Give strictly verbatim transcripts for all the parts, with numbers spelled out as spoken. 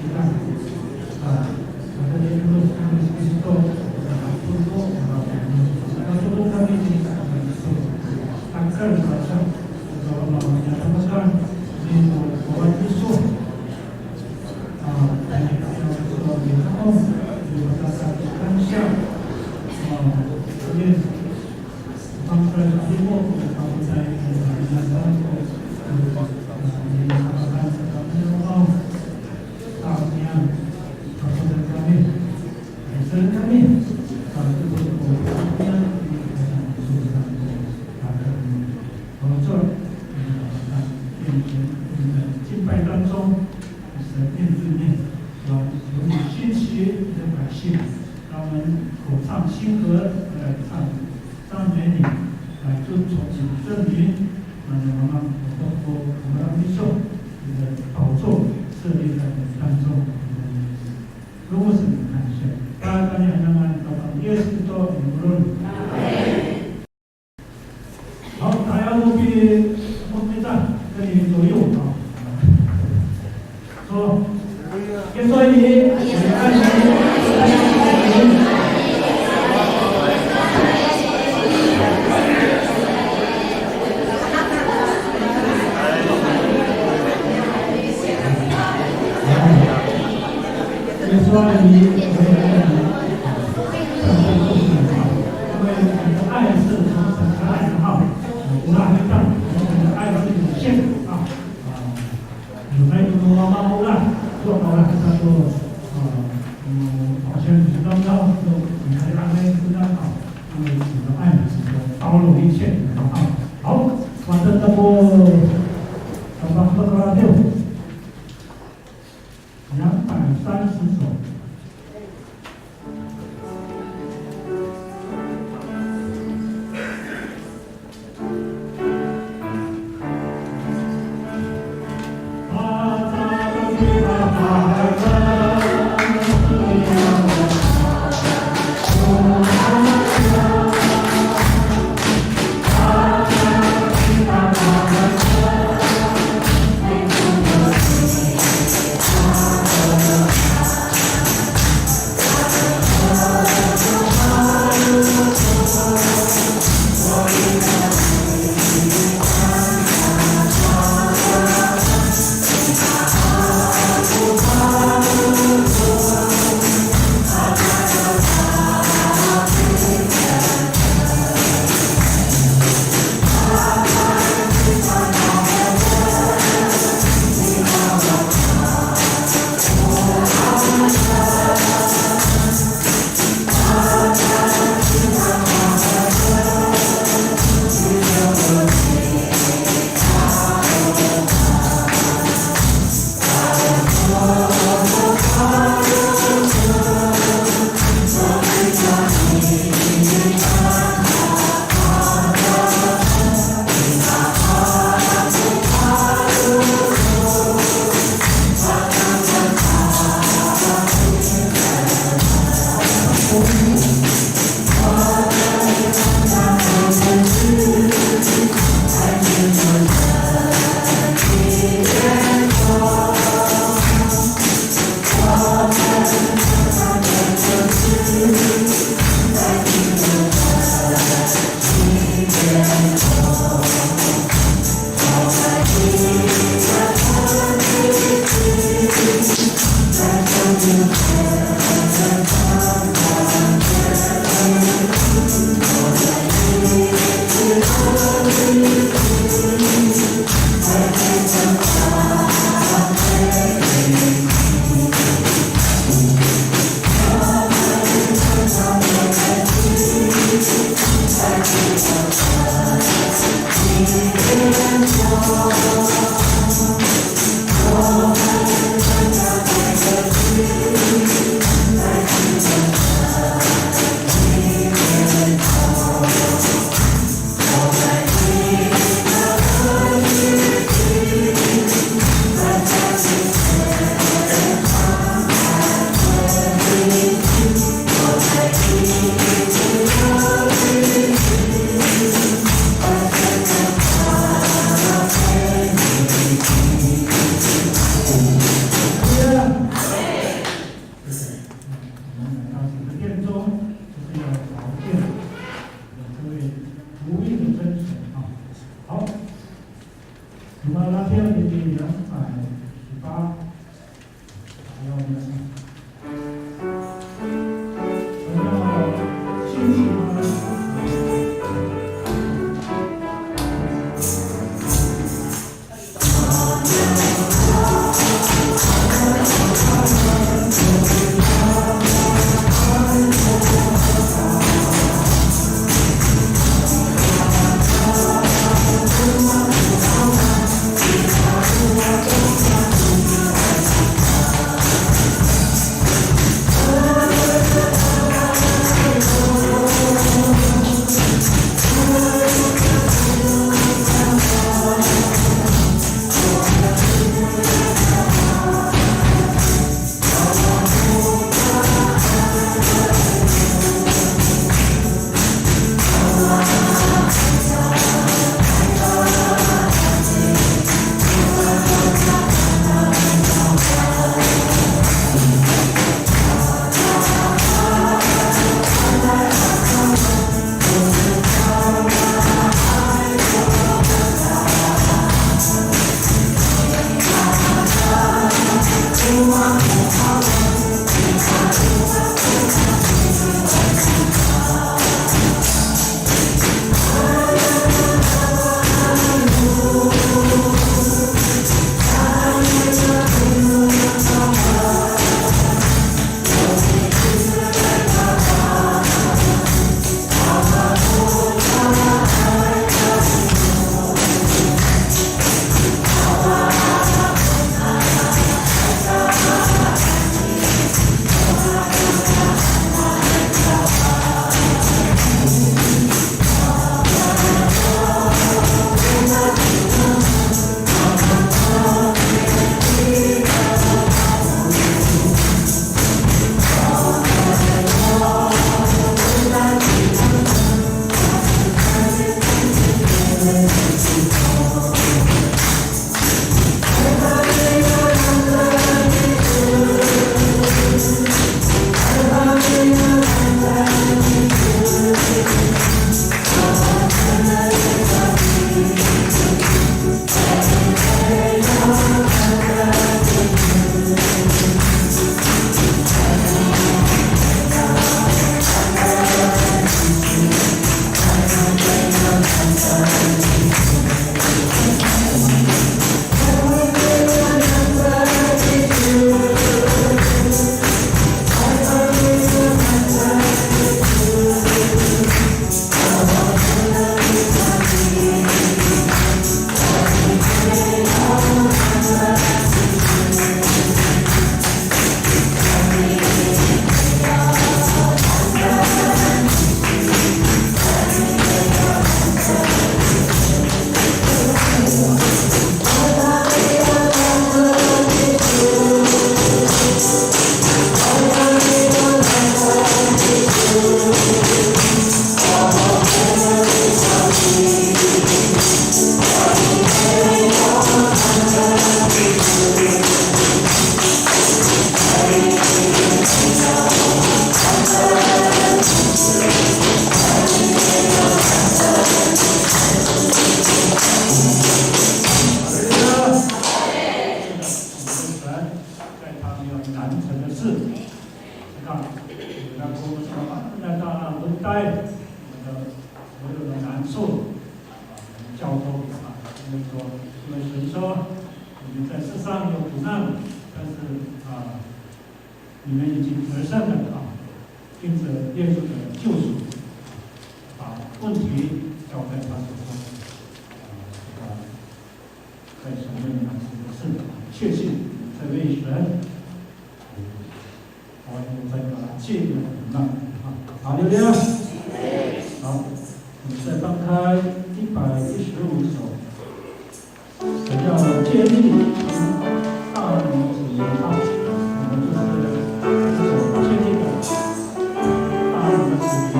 kita. Ah, kata dia dulu, kami Kristo, ah, tunduk, ah, tunduk kami di, ah, Kristo. Takal, ah, kalau mau nyatakan, di, ah, bahwa Kristo, ah, hanya kita Kristo di kamu, di kota satu Indonesia. Ah, ini,敬拜当中，神面对面，有你兴起的百姓，他们口唱心和来唱 赞美你，来遵从你的圣名，让我们能够把你的宝座设立在我们当中。如果是你看见，大家也慢慢到耶稣基督的名。好，大家都比我们在这里左右啊。 说，耶稣爱你，耶稣爱你，耶稣爱你。耶稣爱你，我也爱你。因为我们的爱是从神而来的哈，我们爱上，我们的爱是有限的啊。 Hay no mama ko olah, to kaolah kita to, a, no, pasyan kita to, no, hay angay kita to, angay kita, ay, kita, 包容一切，好，好，反正他不，他不，他不，两百三十首。来到主的殿中，就是要朝见我们这位独一的真神啊。好，我们拉天礼第两百十八。在他没有难成的事。那我们说啊，那当然不带我们的所有的难处，啊，交托给他。因为说，因为神说，你们在世上有苦难，但是啊，你们已经得胜了啊，因着耶稣的救赎，把问题交在他手上，啊，啊，在神面前是确信这位神，我们再把它借用了啊，哈利路亚。好，我们再翻开一百一十五首。 神要建立大能的子民啊，我们就是这种建立的大能的子民。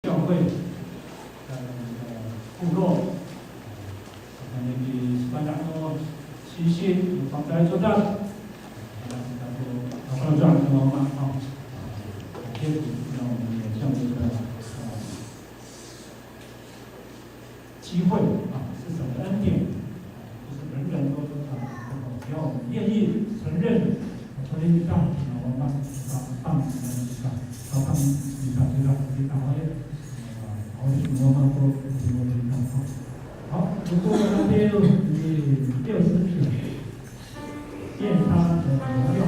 教会的部落，我们也是班长都细心，有帮助做到。那我们就，那我们就，那我们也这样子的，啊， 机会啊，是神的恩典，就是人人都，啊，只要我们愿意承认，啊，所以让我们放，放，放，放，好，如果那边有，你六十九， 愿他的荣耀。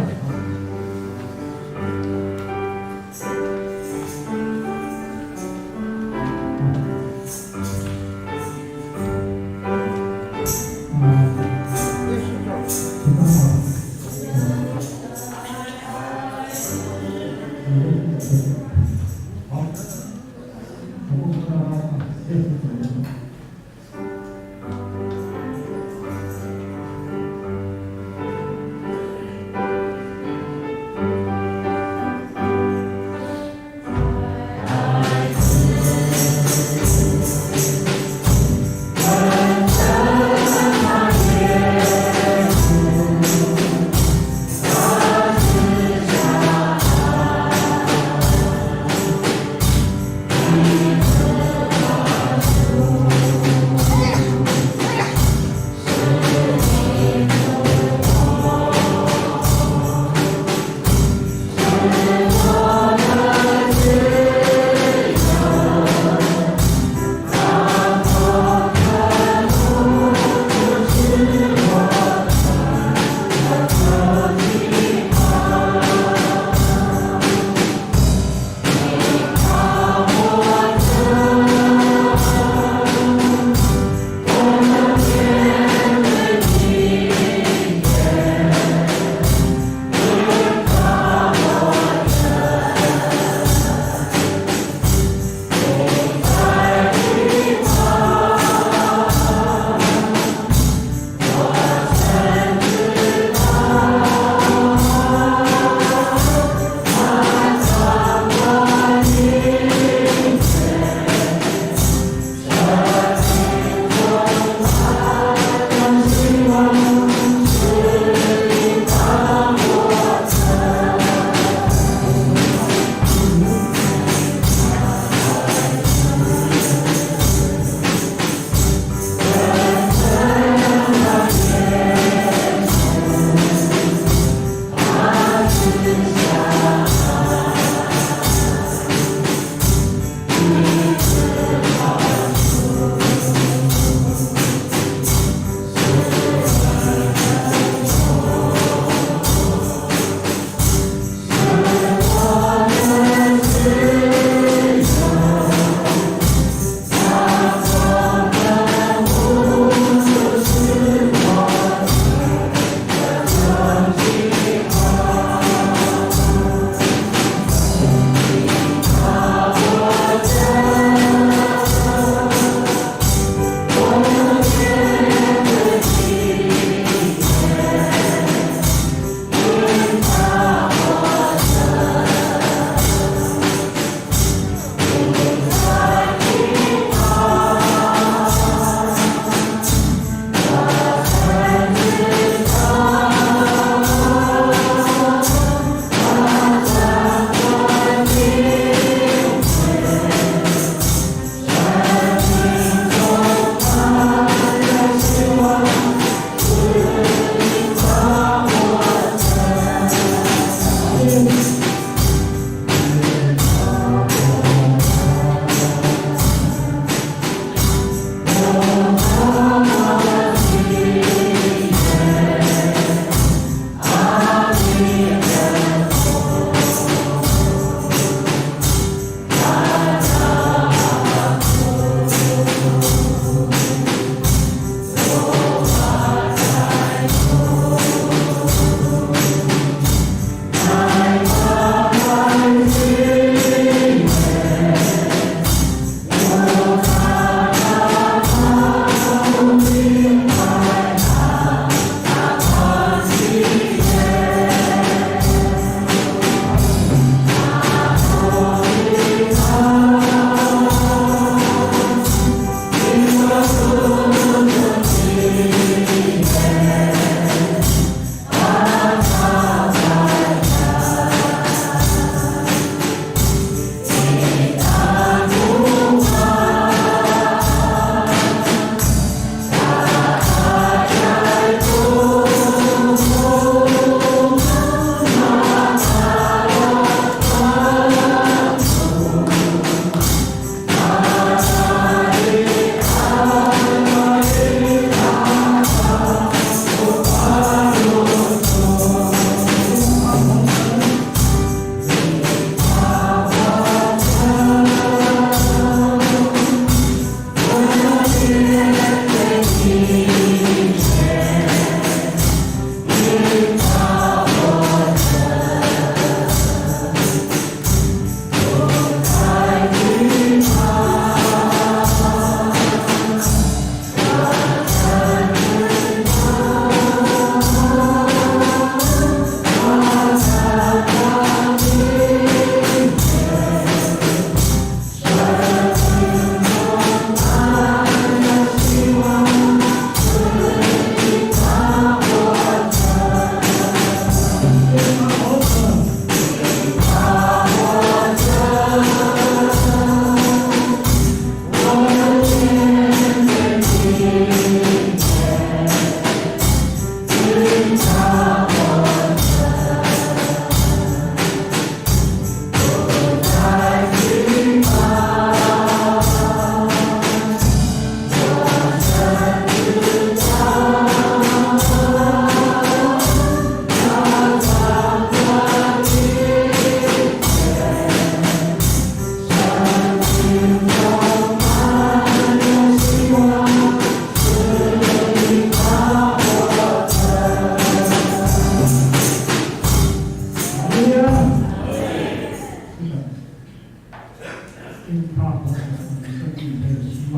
因为他活在我们生命里面的希望。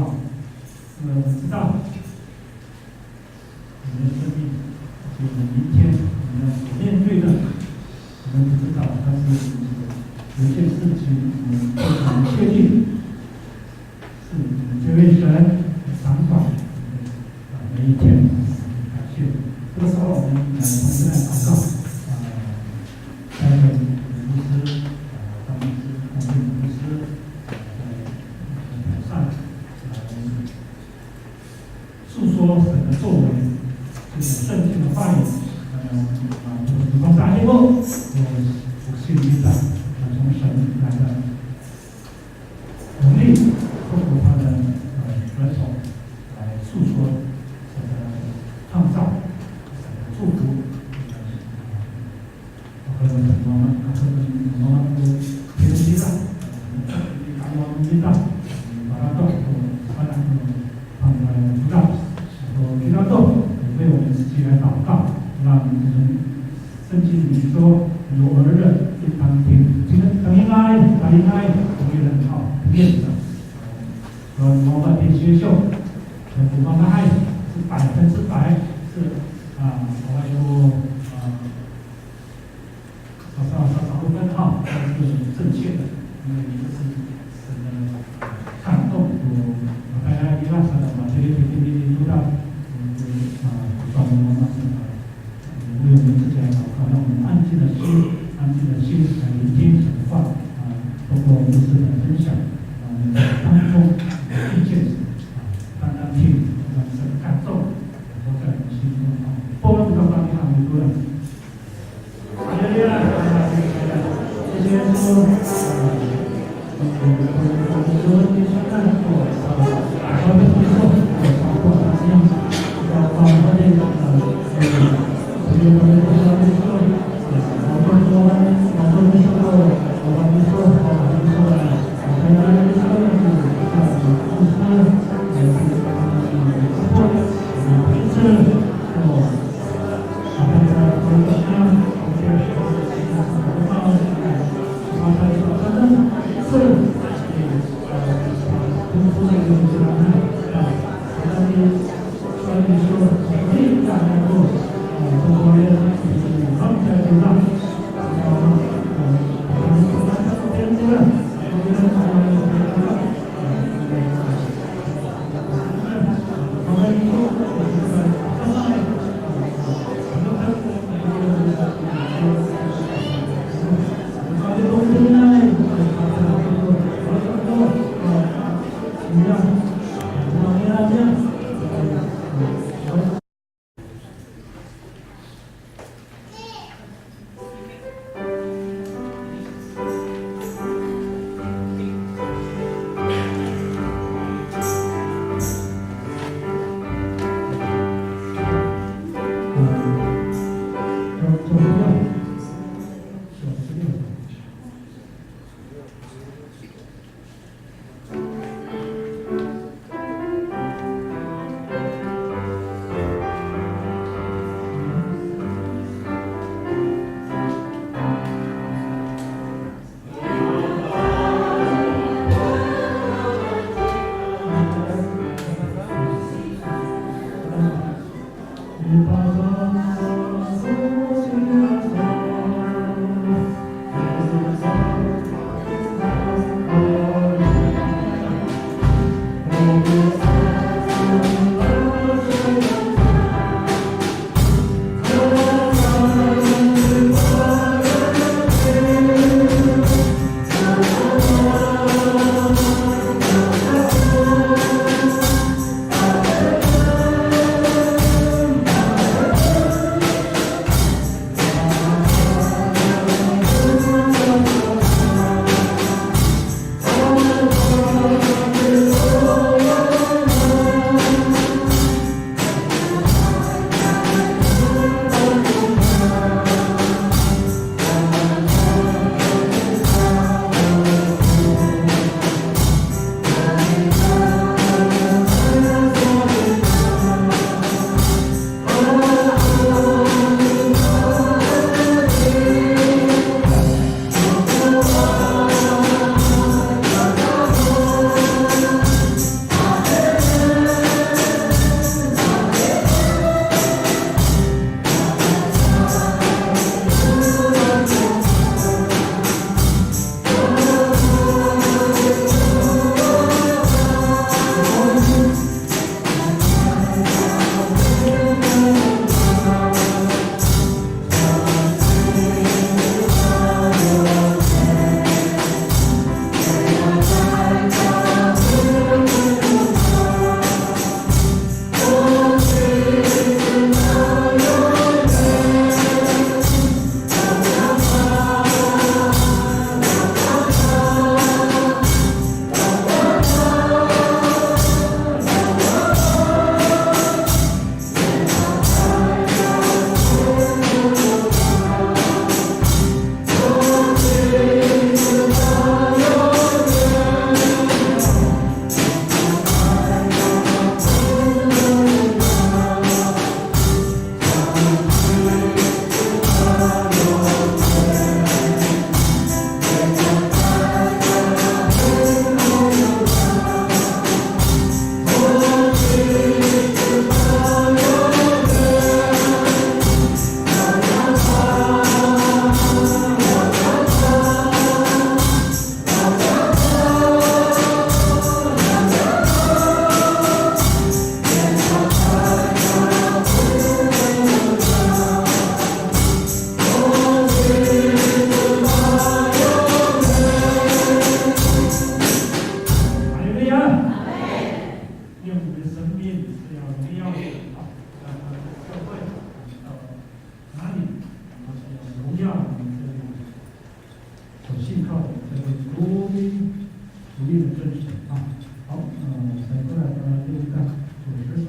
因为我们知道，我们的生命，就是明天我们要所面对的，我们不知道，但是有一件事情我们非常确定，是我们这位神掌管我们的啊每一天。感谢。这个时候我们来同心来祷告。啊， 代表我们的牧师，呃，张牧师，张牧师，呃，在台上，呃，诉说神的作为，这个圣经的话语，呃，我们同大家一起，我，我信心的，呃，从神来的能力，透过他的，呃，舌头来诉说神的创造，神的祝福，呃，为我们自己来祷告，让我们圣经里面说，有耳的应当听。请问，等一下，等一下，同学们好，同学们好。呃，我们必须秀，我们爱是百分之百是啊，我们有啊。 少少少少分号，它是正确的，因为你不是真的看动物。大家一般上的话，这个天天天天都在，嗯，啊，装模作样的，为我们自己来祷告，让我们安静的心，安静的心来聆听神的话，啊，通过牧师的分享，让我们当中遇见神，啊，单单听，让神感动，活在我们心中，啊，不论到哪里，哈利路亚。哈利路亚！愿我们的生命是要荣耀神啊，让他的社会到哪里，我们是要荣耀我们这位所信靠的这位独一独一的真神啊。好，那我们再过来跟他念一下主诗首。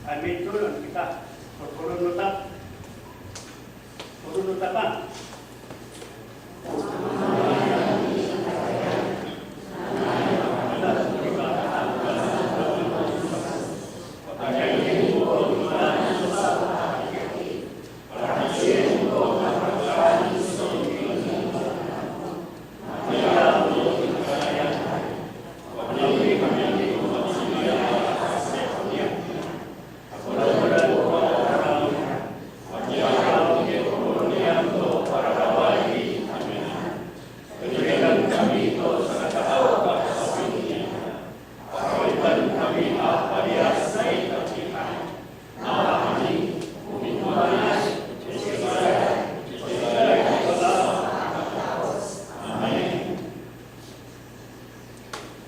Ay mitolon kita, tolon no ta-, tolon no tapang.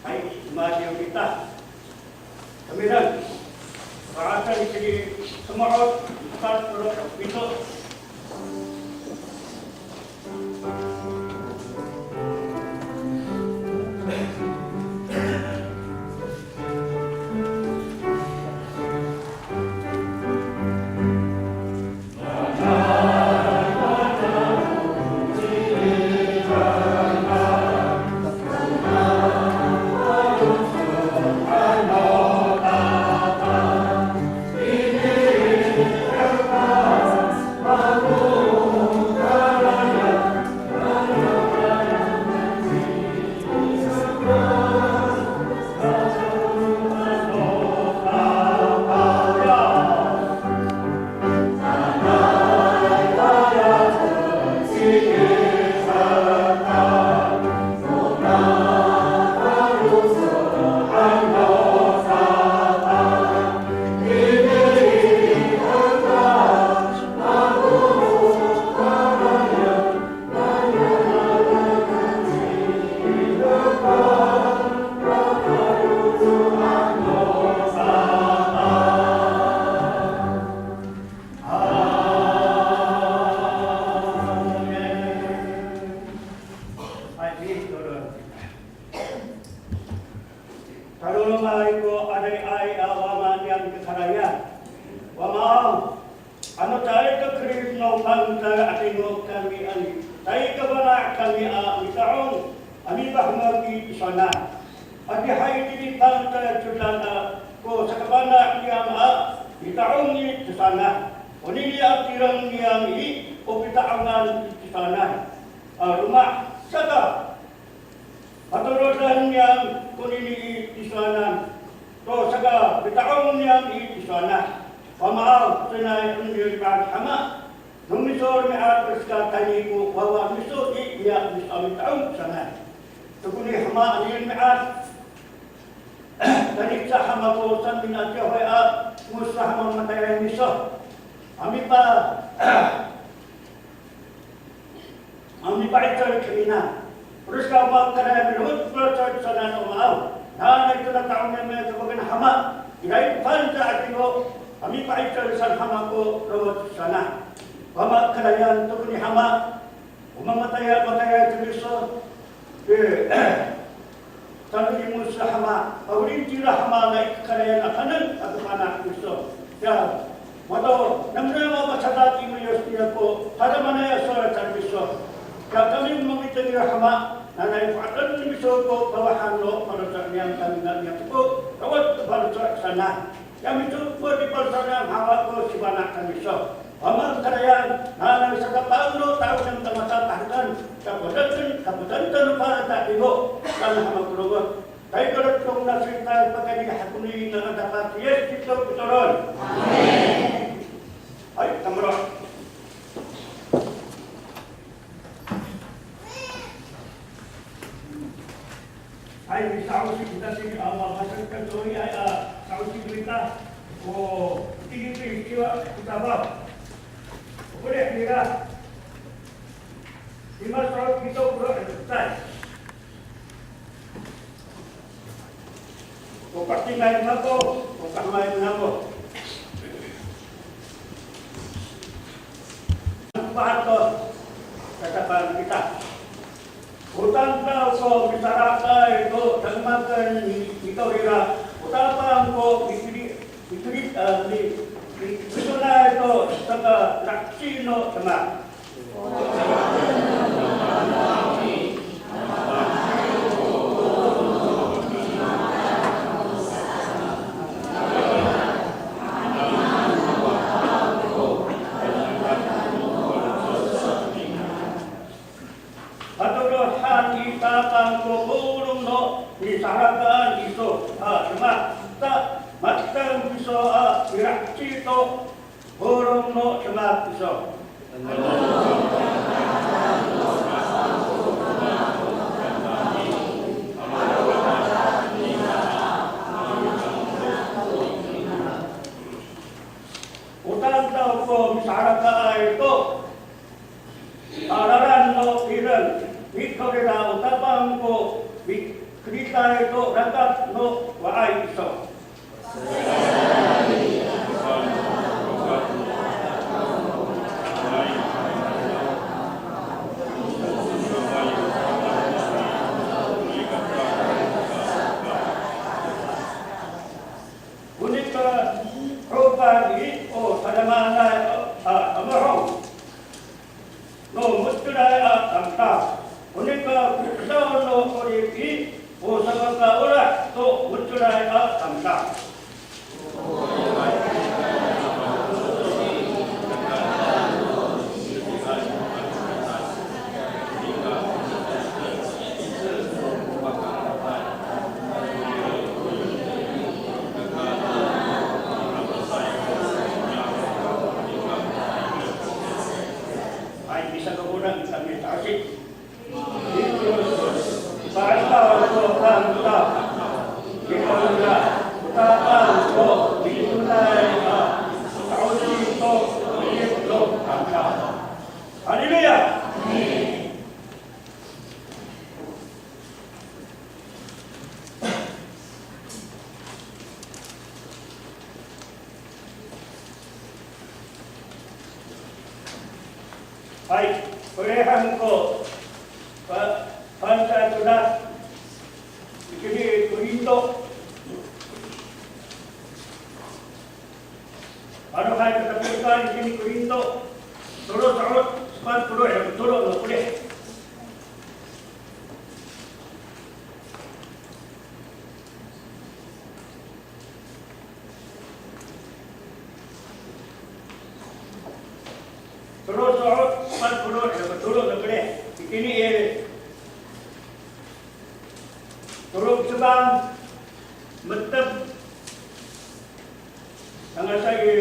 Hay, matiyo kita. Kamiran, sa'aten i tini Semo'ot, empat polo' pito. Tadamaanay ko adihayay a Wama niyam i kakarayan. Wamaaw, ano caay ka kerif no fangcalay a 'Adingo kami ani, caay ka fana' kami a mita'ong a mipahemek i tisowanan. Adihay itini fangcalay codad a ko sakafana' niyam a mita'ong i tisowanan. Onini a tireng niyam i, o pita'ongan i tisowanan a loma' saka patoroden niyam konini i tisowanan to sakapita'ong niyam i tisowanan. Wamaaw, sanay, o nini romi'ad hama no miso romi'ad, o saka tayni ko wawa miso i, iya miso a mita'ong sanay. Tokoni hama, anini romi'ad, tayni sa hama ko samin a tiyahoy a, mo sa hama matayay miso a mipa a mipa'icel kami na. Orasaka o maan kora miro'ot ko faloco' i tisowanan, Wamaaw. Nanay to na ta'ong niyam i kapakan hama, ira i fangcalay a 'Adingo a mipa'icel san hama ko ro'ot i tisowanan. Wama karayan, tokoni hama, o mamatayay, matayay kami iso. E, Tano i Mose hama, a, o rin tira hama na i kakarayan a kanen ato fana' iso. Ya, mato, namnama masadak i miyos niya ko, hadamanay a sowal tano iso. Ya, kami mamiting ira hama, nanay fohaten no miso ko kawahan no faloco' niyam kami niyam ko, rawat faloco' sanay. Ya mitoor ko di palsanan hawa ko sifana' kami so. Wama karayan, nanay saka panglo taw niyam tangasa tahekan, kapodaten, kapodaten no palata ibo, tan hamakolongot. Tay kalatong na sitay pakayni hakoni ngan adaka ci Yis Kristo ko tolon. Amin. Hay, tamro. Ay, sa'osi kita sini, a, ma-, masakit kami, ay, a, sa'osi kita. O, tingin ko istiwa kita ba. Boleh kira. Lima sa'ot kita boleh, tay. O pakimay nako, o kamay nako. Pahato, tatapan kita. O tamdaw ko misarakay to dangmaken ni, nitorira, o Tapang ko mikiri, mikiri, a, mi, mi, mitonay to saka la'eci no demak. Patorohan i Tapang ko polong no nisarakaan iso a demak, ta mateng iso a mila'eci to polong no demak iso. O tamdaw ko misarakaay to a lalan no tireng, nitorira o Tapang ko mikeritay to rakat no wa'ay iso. O nika 'opan i, o tadamaanay a, a, a mahong no mo^celay a tamdaw. O nika ko^cel no 'orip i, o sakakaolah to mo^celay a tamdaw. Hay, misakapona' kami ta'osi. Haleluya. Hay, pelehan ko pa, Pangcah Codad, itini Korinto. Ano hay katapokan itini Korinto, tolo sa'ot sepat polo' ira ko tolo no polih. Tolo sa'ot sepat polo' ira ko tolo no polih. Itini i tolo ko cebang, metep, tangasa i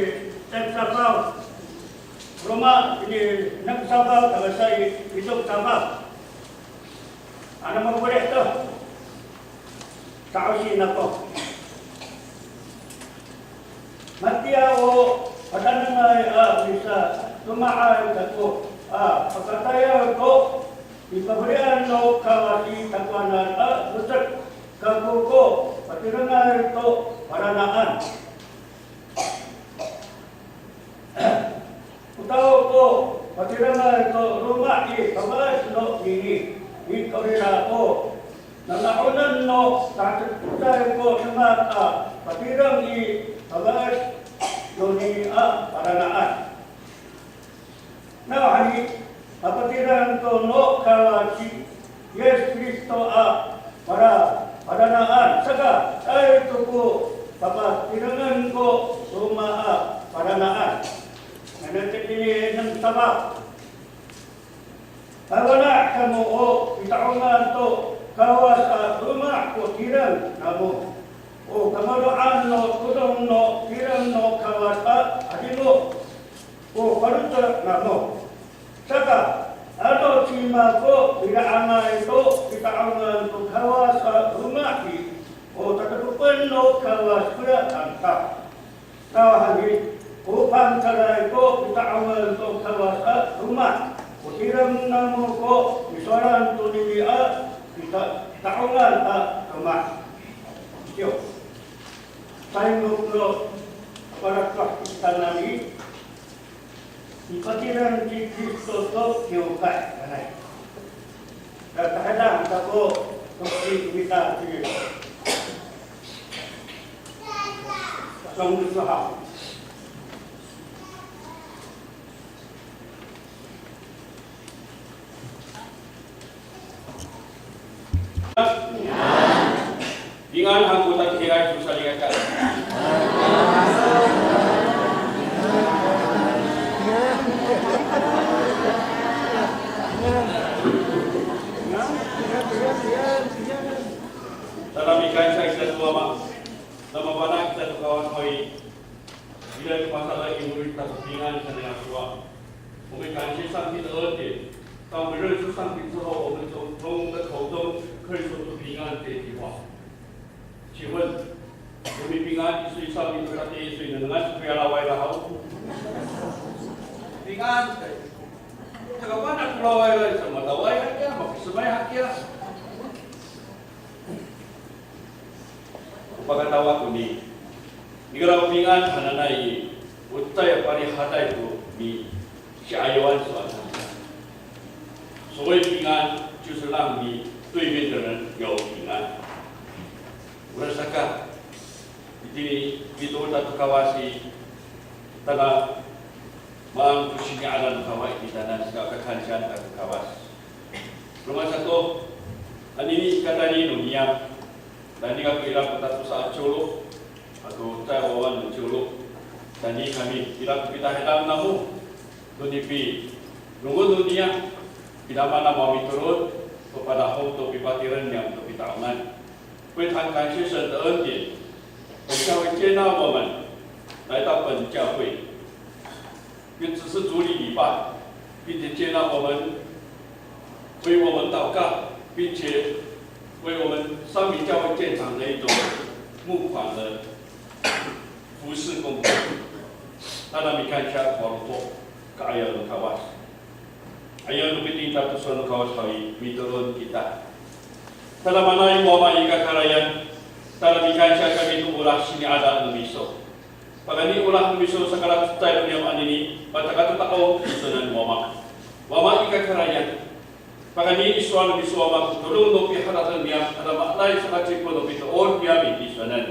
tep safaw. Roma, ini enem safaw, tangasa i pito safaw. Ano makolih to? Sa'osi nako. Matiya o patanengay a misatomaay kako a pakatayal to, nipafelian no Kawas i takowanan a hecek kako ko patirengay to parana'an. O tao ko patirengay to loma' i, fafaes no nini. Nikawrira ko, nana'onen no tahatecay ko demak a patireng i, pabaes noni a parana'an. Nawhani, papatireng to no Kawas ci Yis Kristo a para, parana'an, saka caay to ko papatirengen ko roma a parana'an. Nanay tini nem sapat. Pawana' kamo o pita'ongan to Kawas a roma ko tireng namo. O kamaro'an no todong no tireng no Kawas a 'adingo ko faloco' namo. Saka, ano cima ko pira'angay to pita'ongan to Kawas a roma i, o tatakopen no Kawas kora tanta. Nawhani, o pangcalay ko pita'ongan to Kawas a roma, o tireng namo ko nisowalan tonini a pita, pita'ongan a roma. Yo. Saynok no palatoh kita nani, nipatireng ci Kristo to kiwkay, anay. Tatahadang ta ko, toki kita ci Song Soha. Pingan han ko tatihiay to salikaka. Tada mikansiya kita to Wama. Tada mafana' kita to Kawas haw i. 依然发生了因为他是平安神的说话。我们感谢上帝的恩典，当我们认识上帝之后，我们从从我们的口中可以说出平安这句话。请问，我们平安，所以上帝说他第一岁能安是不要老歪了好？平安，这个关了不老歪了，怎么老歪还这样嘛？不是歪还这样？ O pakatawa koni, nikala pingan hananay i, o cecay a parihaday to misi'ayawan sowal. 所谓平安，就是让你对面的人有平安。Orasaka, itini mitoor to Kawas i, tada maan ko sini'ada no Kawas i titaanan, saka kakansiyan to Kawas. Roma sato, anini katayni no niyam, tayni kako ira ko tatosa a ciwlo, ato cecay a wawa no ciwlo, tayni kami ira ko pitahidang namo, to nipilongoc no niyam, pidama namo a mitolon, to padahong to pipatireng niyam to pita'ongan. 非常感谢神的恩典，我们教会接纳我们来到本教会，并指示主理礼拜，并且接纳我们，为我们祷告，并且为我们三民教会建堂的一种募款的服事工作。Tada mikansiya ko Kawas, ka'ayaw no Kawas. Ayaw no pitinta to sowal no Kawas haw i, mitolon kita. Tadamaanay Wama i kakarayan, tada mikansiya kami to olah sini'ada no miso. Pakayni olah no miso saka lacecay no niyam anini, patakato ta'ong tisowanan Wama. Wama i kakarayan, pakayni i sowal no miso Wama ko todong no piharateng niyam, tadamaanay saka cipon no pitoor niyam i tisowanan.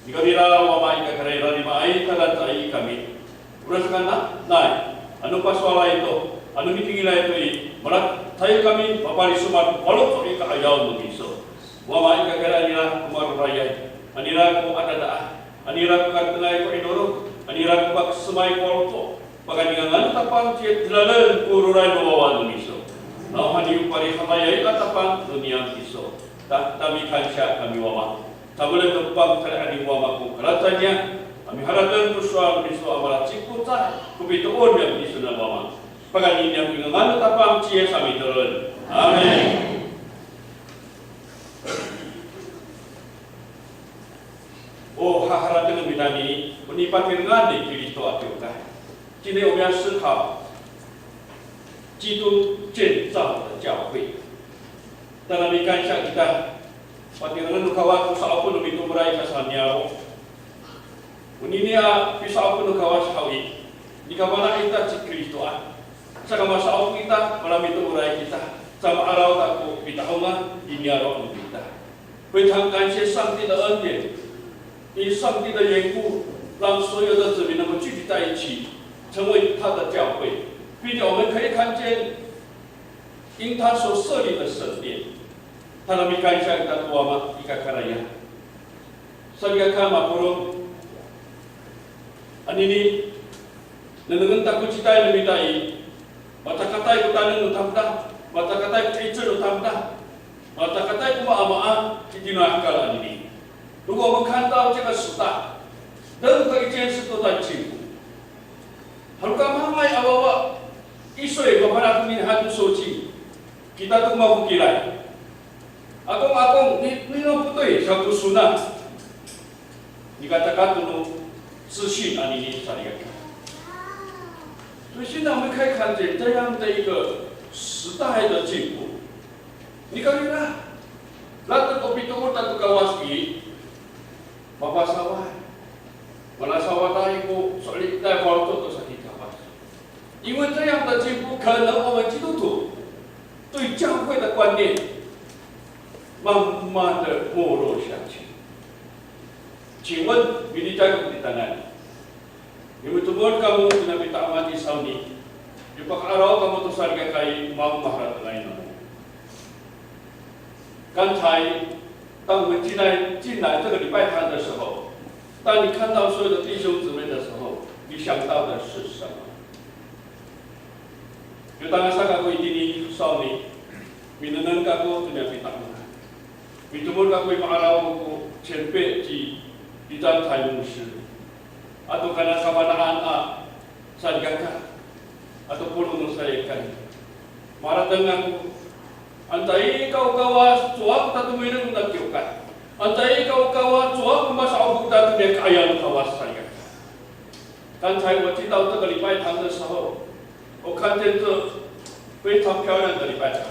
Nikawrira Wama i kakarayan, rarimaay tada caay kami. Orasaka na, nay, ano pasowalay to, ano mitengilay to i, malacecay kami mapalisomad ko faloco' i ka'ayaw no miso. Wama i kakarayan, anira ko marorayay, anira ko adada, anira ko katengay ko 'inorok, anira ko pakesemay ko faloco', pakayni ngangan no Tapang ciya telalen ko roray no wawa no miso. Nawhani o parihamayay a Tapang no niyam kiso. Ta, tada mikansiya kami Wama. Tamolen to pangcalay a Wama ko kalacecay niyam a miharateng to sowal no miso a malacikocay ko pitoor niyam tisowanan Wama. Pakayni niyam i ngangan no Tapang ci Yis a mitolon. Amin. O haharateng no mita anini, o nipatirengan ni Kristo a kiwkay. 今天我们要思考基督建造的教会。 Tada mikansiya kita, patirengen no Kawas ko sa'opo no mitoor i kasa'opo niyaro'. Onini a pisa'opo no Kawas haw i, nikafana' ita ci Kristoan. Saka masa'opo ita, malamitoor kita. Sama'araw ta ko pita'ongan i niyaro' no mita. 非常感谢上帝的恩典，因上帝的缘故，让所有的子民能够聚集在一起，成为他的教会，并且我们可以看见，因他所设立的圣殿，他的 mikansiya kita to Wama i kakarayan. Salikaka mapolong. Anini, nengnengen ta ko citay no mita i, macakatay ko taneng no tamdaw, macakatay ko 'icel no tamdaw, macakatay ko maamaan, itini a hekal anini. 如果我们看到这个时代，任何一件事都在进步。Halokamangay a wawa, iso i, mafana' to ni hato soci, kita to mafokilay. Akong, akong, ni, nino potoy, sa to sona. Nika taka to no 资讯 anini salikaka. 所以现在我们可以看见这样的一个时代的进步。Nika nira, latek ko pitoor ta to Kawas i, mapasaway. Manasawatay ko so'elinay faloco' to saki Kawas. 因为这样的进步，可能我们基督徒对教会的观念慢慢的没落下去。请问，militay ko kita nani? Yo mitoor kamo to nani pita'ongan i sawni, yo paka'araw kamo to salikaka i, o maan ko maharatengay namo? 刚才，当我们进来，进来这个礼拜堂的时候，当你看到所有的弟兄姊妹的时候，你想到的是什么？Yo tangasa kako itini sawni, minengneng kako to nani pita'ongan. Mitoor kako i ma'araw ko 前辈 ci Litan Tay 牧师. Ato kana kafana'an a salikaka ato polong no salikaka i, maharateng ako, anca i, ka o Kawas, cowa ko tatomireng no kiwkay. Anca i, ka o Kawas, cowa ko masa'opo ko tatomireng ka'ayaw no Kawas salikaka. 刚才我进到这个礼拜堂的时候，我看见这非常漂亮的礼拜堂。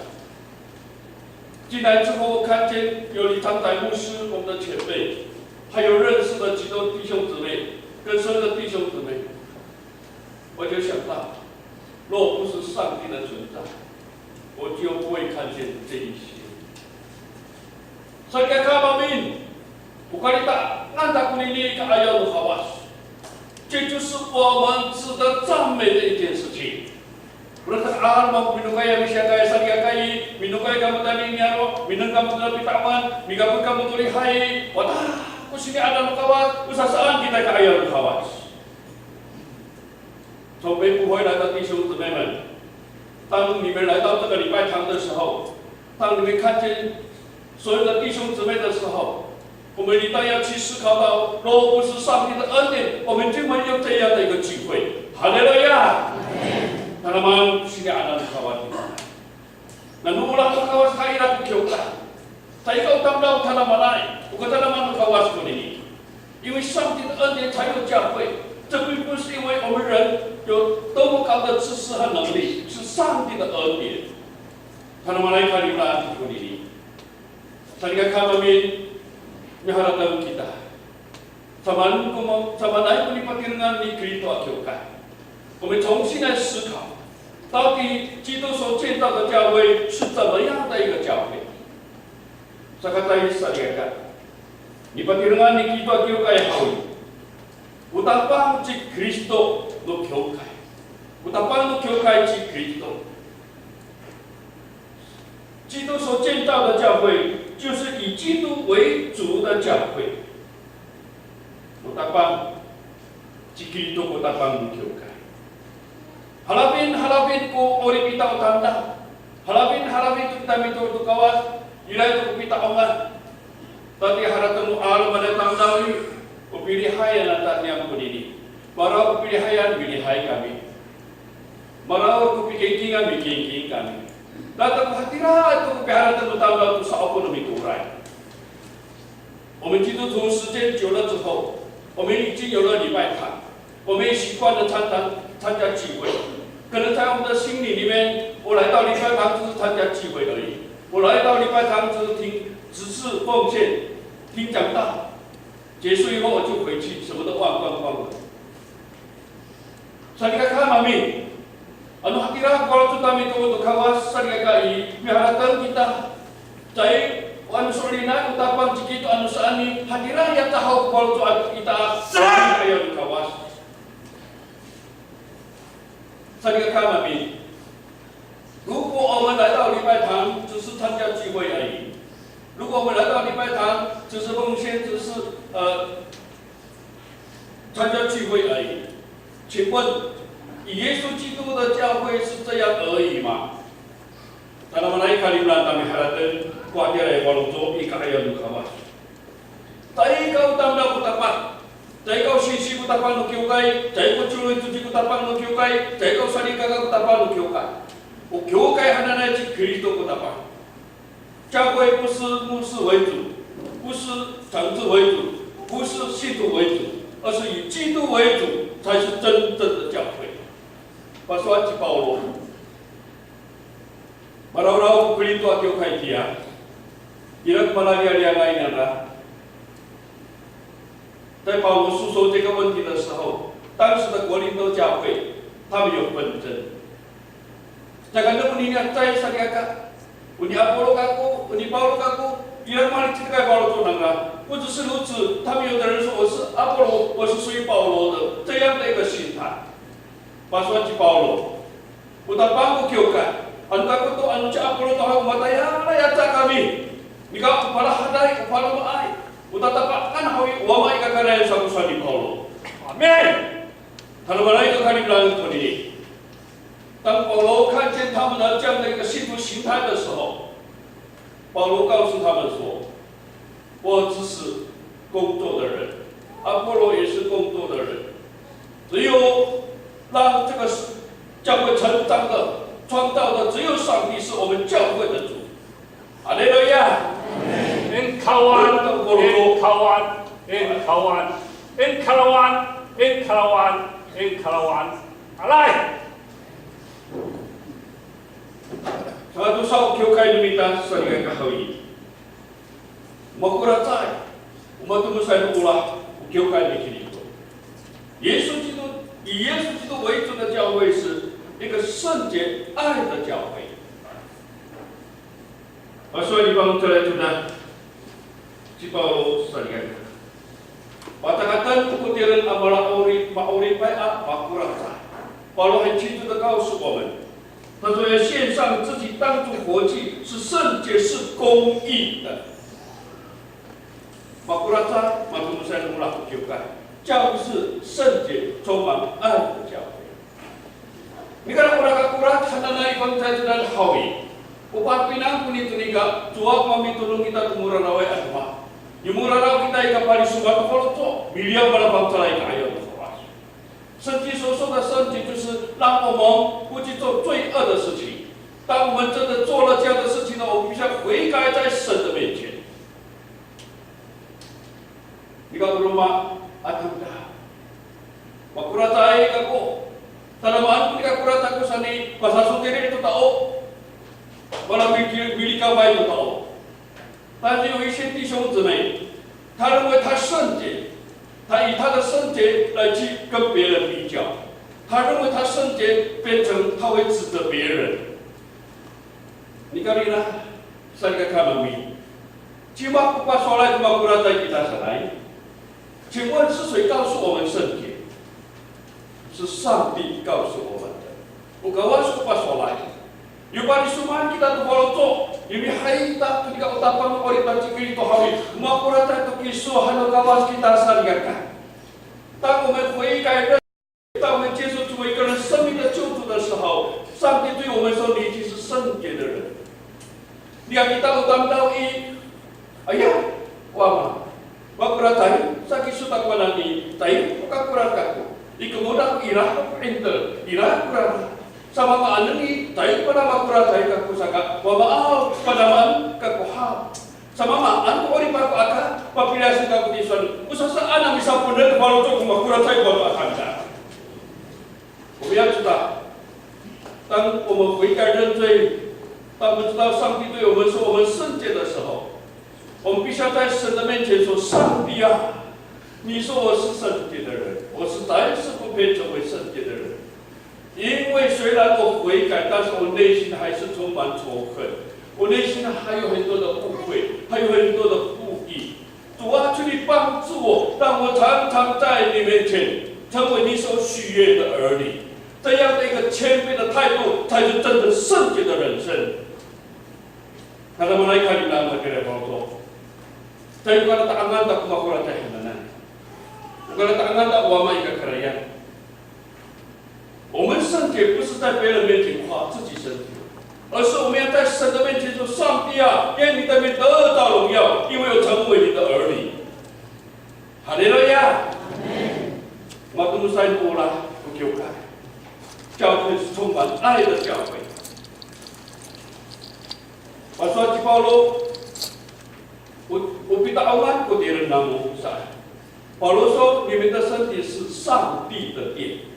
进来之后，我看见有 Litan Tay 牧师，我们的前辈，还有认识的许多弟兄姊妹，跟所有的弟兄姊妹，我就想到，若不是上帝的存在，我就不会看见这一些。Salikaka mamin, o kalitangan ta konini ka'ayaw no Kawas. 这就是我们值得赞美的一件事情。Orasaka, a, mako minokay a misiakay salikaka i, minokay kamo tayni i niyaro', minengneng kamo to nani pita'ongan, mikapot kamo to lihay, wata ko sini'ada no Kawas, o sasaan kita i ka'ayaw no Kawas. 从北部回来的弟兄姊妹们，当你们来到这个礼拜堂的时候，当你们看见所有的弟兄姊妹的时候，我们应当要去思考到，若不是上帝的恩典，我们今晚有这样的一个聚会。哈利路亚！Tanaman sini'ada no Kawas. Nano olah no Kawas, kaira ko kiwkay. Caay ka o tamdaw o tadamaanay, o katadamaan no Kawas konini. 因为上帝的恩典才有教会，这并不是因为我们人有多么高的知识和能力，是上帝的恩典。Tadamaanay kalimelaan konini. Salikaka mamin, miharateng kita. Samaan ko ma-, samaanay ko nipatirengan ni Kristo a kiwkay. 我们重新来思考，到底基督所建造的教会是怎么样的一个教会？Saka tayni salikaka, nipatirengan ni Kristo a kiwkay haw i, o Tapang ci Kristo no kiwkay. O Tapang no kiwkay ci Kristo. 基督所建造的教会，就是以基督为主的教会。O Tapang ci Kristo ko Tapang no kiwkay. Halafin, halafin ko 'orip ita o tamdaw. Halafin, halafin to kita mitoor to Kawas, ira to ko pita'ongan. Tatiya harateng no 'alomanay tamdaw i, o pilihayan a tatiya konini. Maraw ko pilihayan, milihay kami. Maraw ko pikingkingan, mikingking kami. Latek ko hatira to ko piharateng no tamdaw to sa'opo no mitooray. 我们基督徒时间久了之后，我们已经有了礼拜堂，我们也习惯了参加，参加聚会。可能在我们的心里里面，我来到礼拜堂只是参加聚会而已，我来到礼拜堂只是听，只是奉献，听讲道，结束以后我就回去，什么都忘光光了。Salikaka mamin, Ano hatira ko faloco' tami to, to Kawas salikaka i, miharateng kita. Caay, ano so'elinay ko Tapang ci Kristo ano saan i, hatira ya caho ko faloco' a kita a, saan! Aya to Kawas. Salikaka mami. 如果我们来到礼拜堂，只是参加聚会而已。如果我们来到礼拜堂，只是奉献，只是，呃，参加聚会而已。请问，以耶稣基督的教会是这样而已吗？Tadamaanay kalimelaan tamiharateng ko hatiraay faloco' i ka'ayaw no Kawas. Caay ka o tamdaw ko Tapang. Caay ka o singsi ko Tapang no kiwkay. Caay ko coloy coci ko Tapang no kiwkay. Caay ka o salikaka ko Tapang no kiwkay. O kiwkay hananay ci Kristo ko Tapang. 教会不是牧师为主，不是长执为主，不是信徒为主，而是以基督为主，才是真正的教会。Pasowal ci Pawlo. Marawraw ko Korinto a kiwkay itiya. Ira ko malaliyaliyangay nangra. 在保罗诉说这个问题的时候，当时的哥林多教会，他们有纷争。Saka no nini a cecay salikaka, o ni Apolo kako, o ni Pawlo kako, ira ko malicekay faloco' nangra. 不只是如此，他们有的人说我是阿波罗，我是属于保罗的，这样的一个心态。Pasowal ci Pawlo, O Tapang ko kiwkay, ano kako to, ano ci Apolo to haw, matayalay aca kami. Nika o palahaday, o paloma'ay, o tatapa'an haw i, o Wama i kakarayan sako saan ni Pawlo. Amin. Tadamaanay kalimelaan konini. 当保罗看见他们的这样的一个信徒心态的时候，保罗告诉他们说，我只是工作的人，阿波罗也是工作的人，只有让这个教会成长的、创造的，只有上帝是我们教会的主。哈利路亚！Ing Kawan, ing Kawan, ing Kawan, ing Kawan, ing Kawan, ing Kawan. Alay. Saka tosa o kiwkay no mita salikaka haw i, makoracay, o matomesay no olah o kiwkay ni Kristo. 耶稣基督，以耶稣基督为主的教会是一个圣洁爱的教会。Pasowal i fangcalay to na, ci Pawlo salikaka. Patakatan to ko tireng a mala'orip, ma'oripay a makoracay. 保罗很清楚地告诉我们，他说要献上自己当作活祭，是圣洁，是公义的。Makoracay, matomesay no olah ko kiwkay. 教会是圣洁、充满爱的教会。 Nika, ora kakoracay hananay i fangcalay to na haw i, o papinang konini to nika, cowa ko mamitolon kita to moraraway a demak. Yo moraraw kita i kapalisoma to faloco', miliyaw mala fangcalay ka'ayaw no Kawas. 圣经所说的圣洁，就是让我们不去做罪恶的事情。当我们真的做了这样的事情呢，我们必须要悔改在神的面前。 Nika o roma a tamdaw. Makoracay kako. Tadamaan ko nika koracay ko saan i, pasasotiri to tao. Mala miki-, milikafay to tao. 但是有一些弟兄姊妹，他认为他圣洁，他以他的圣洁来去跟别人比较，他认为他圣洁，变成他会指责别人。 Nika rira, salikaka mami. Cima ko pasowalay ko makoracay kita sanay? 请问是谁告诉我们圣洁？是上帝告诉我们的。O Kawas ko pasowalay. Yo palisomaan kita to faloco', yo mihayi kita to nika o Tapang no 'orip a ci Kristo haw i, makoracay to kiso han no Kawas kita salikaka. 当我们悔改认 当我们接受主为个人生命的救主的时候，上帝对我们说：“你已经是圣洁的人。” Nika kita o tamdaw i, aya, Wama, makoracay, saki so takowanan i, caay ko kakoracay kako. I komoda ko ira ko 'inter, ira ko rara. Samamaanen i, caay ko panamakoracay kako saka, Wama aw, panamaan kako haw. Samaanen ko 'orip ako aka, papiliyas kako tisowanan, o sasaan a misapoener to faloco' ko makoracay ko faloco' a tamdaw. 我们要知道，当我们悔改认罪，当我们知道上帝对我们说我们圣洁的时候，我们必须要在神的面前说：“上帝啊，你说我是圣洁的人，我实在是不配成为圣洁的人。”因为虽然我悔改，但是我内心还是充满仇恨，我内心还有很多的误会，还有很多的不义。主啊，求你帮助我，让我常常在你面前成为你所喜悦的儿女。这样的一个谦卑的态度，才是真正圣洁的人生。Kada manay ka nina matira to. Caay ko kalata'angan ta ko makola caay hananay. O kalata'angan ta o Wama i kakarayan. 我们圣洁不是在别人面前夸自己圣洁，而是我们要在神的面前说：上帝啊，愿你的名得到荣耀，因为我成为你的儿女。哈利路亚！Matomes sa ko olah ko kiwkay. 教会是充满爱的教会。Pasowal ci Pawlo, o, o pita'ongan ko tireng namo sa. Pawlo说，你们的身体是上帝的殿。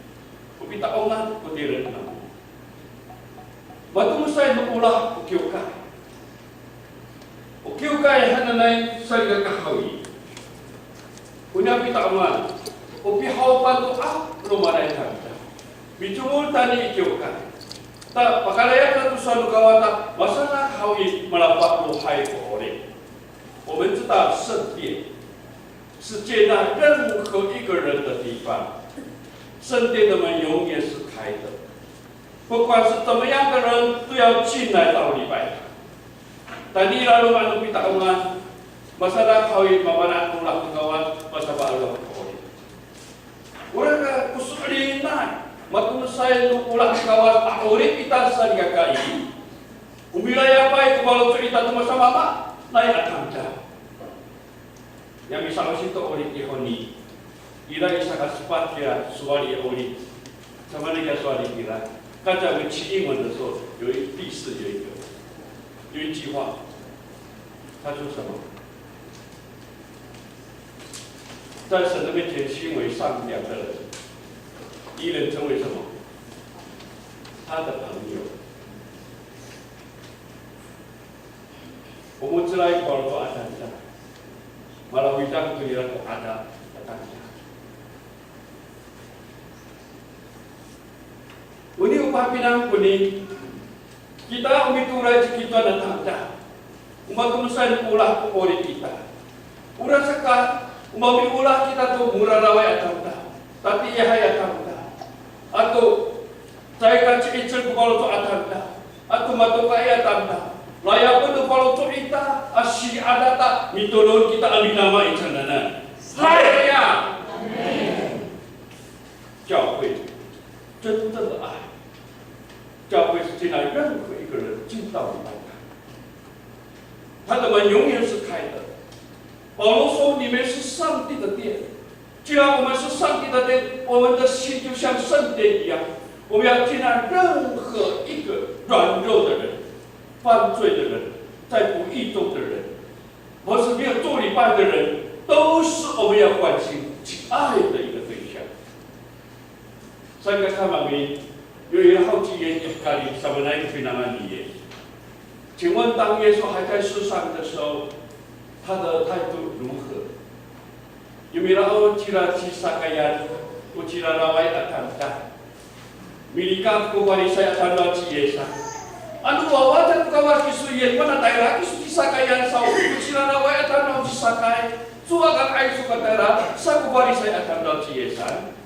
O pita'ongan ko tireng namo. Matomesay no olah ko kiwkay. O kiwkay hananay salikaka haw i, o niya pita'ongan, o pihaopan to a romaray kami ta. Micomod tayni i kiwkay. Ta pakayrayan to sowal no Kawas ta, masadak haw i, malapa' lohay ko 'orip. 我们知道圣殿是接纳任何一个人的地方，圣殿的门永远是开的，不管是怎么样的人都要进来到礼拜堂。Tayni i laloma' no pita'ongan, masadak haw i, mafana' ko olah no Kawas, masapa'elong ko 'orip. Oraka ko so'elinay, matomesay no olah no Kawas a 'orip ita salikaka i, o milayapay ko faloco' ita to masamaamaanay a tamdaw. Ya misa'osi to 'orip i honi, ira i saka sepat kiya sowal i 'orip. Samaanay kiya sowal i kira. 刚才我们起英文的时候，有一，第四有一个，有一句话，他说什么？在神的面前行为善良的人，一人成为什么？他的朋友。 O mo^celay ko faloco' a tamdaw. Malawidang to nira ko 'ada a tamdaw. Oni o pahapinang koni, kita o mitooray ci Kristoan a tamdaw, o matomesay no olah ko 'orip ita. Orasaka, o mamiolah kita to moraraway a tamdaw, tatiihay a tamdaw, ato caay ka ci'icel ko faloco' a tamdaw, ato matokaay a tamdaw. Layapen no faloco' ita a si'ada ta mitolon kita a minama i cangraanan. Haleluya! 教会真正的爱，教会是接纳任何一个人进到礼拜堂，他的门永远是开的。保罗说：“你们是上帝的殿。”既然我们是上帝的殿，我们的心就像圣殿一样，我们要接纳任何一个软弱的人、犯罪的人、在不义中的人，或是没有做礼拜的人，都是我们要关心、去爱的一个对象。 Salikaka mami, yo ira haw ci Yis i hekal i, samaanay ko pinangan ni Yis. 请问当耶稣还在世上的时候，他的态度如何？Yo miraod cira cisakayan, o ciraraway a tamdaw. Milikaf ko Farisay a tamdaw ci Yisan. Ano wawa to Kawas kiso Yis, mana tayra kiso cisakayan saw, o ciraraway a tamdaw cisakay. Cowa ka ay so ka tayra, sa ko Farisay a tamdaw ci Yisan.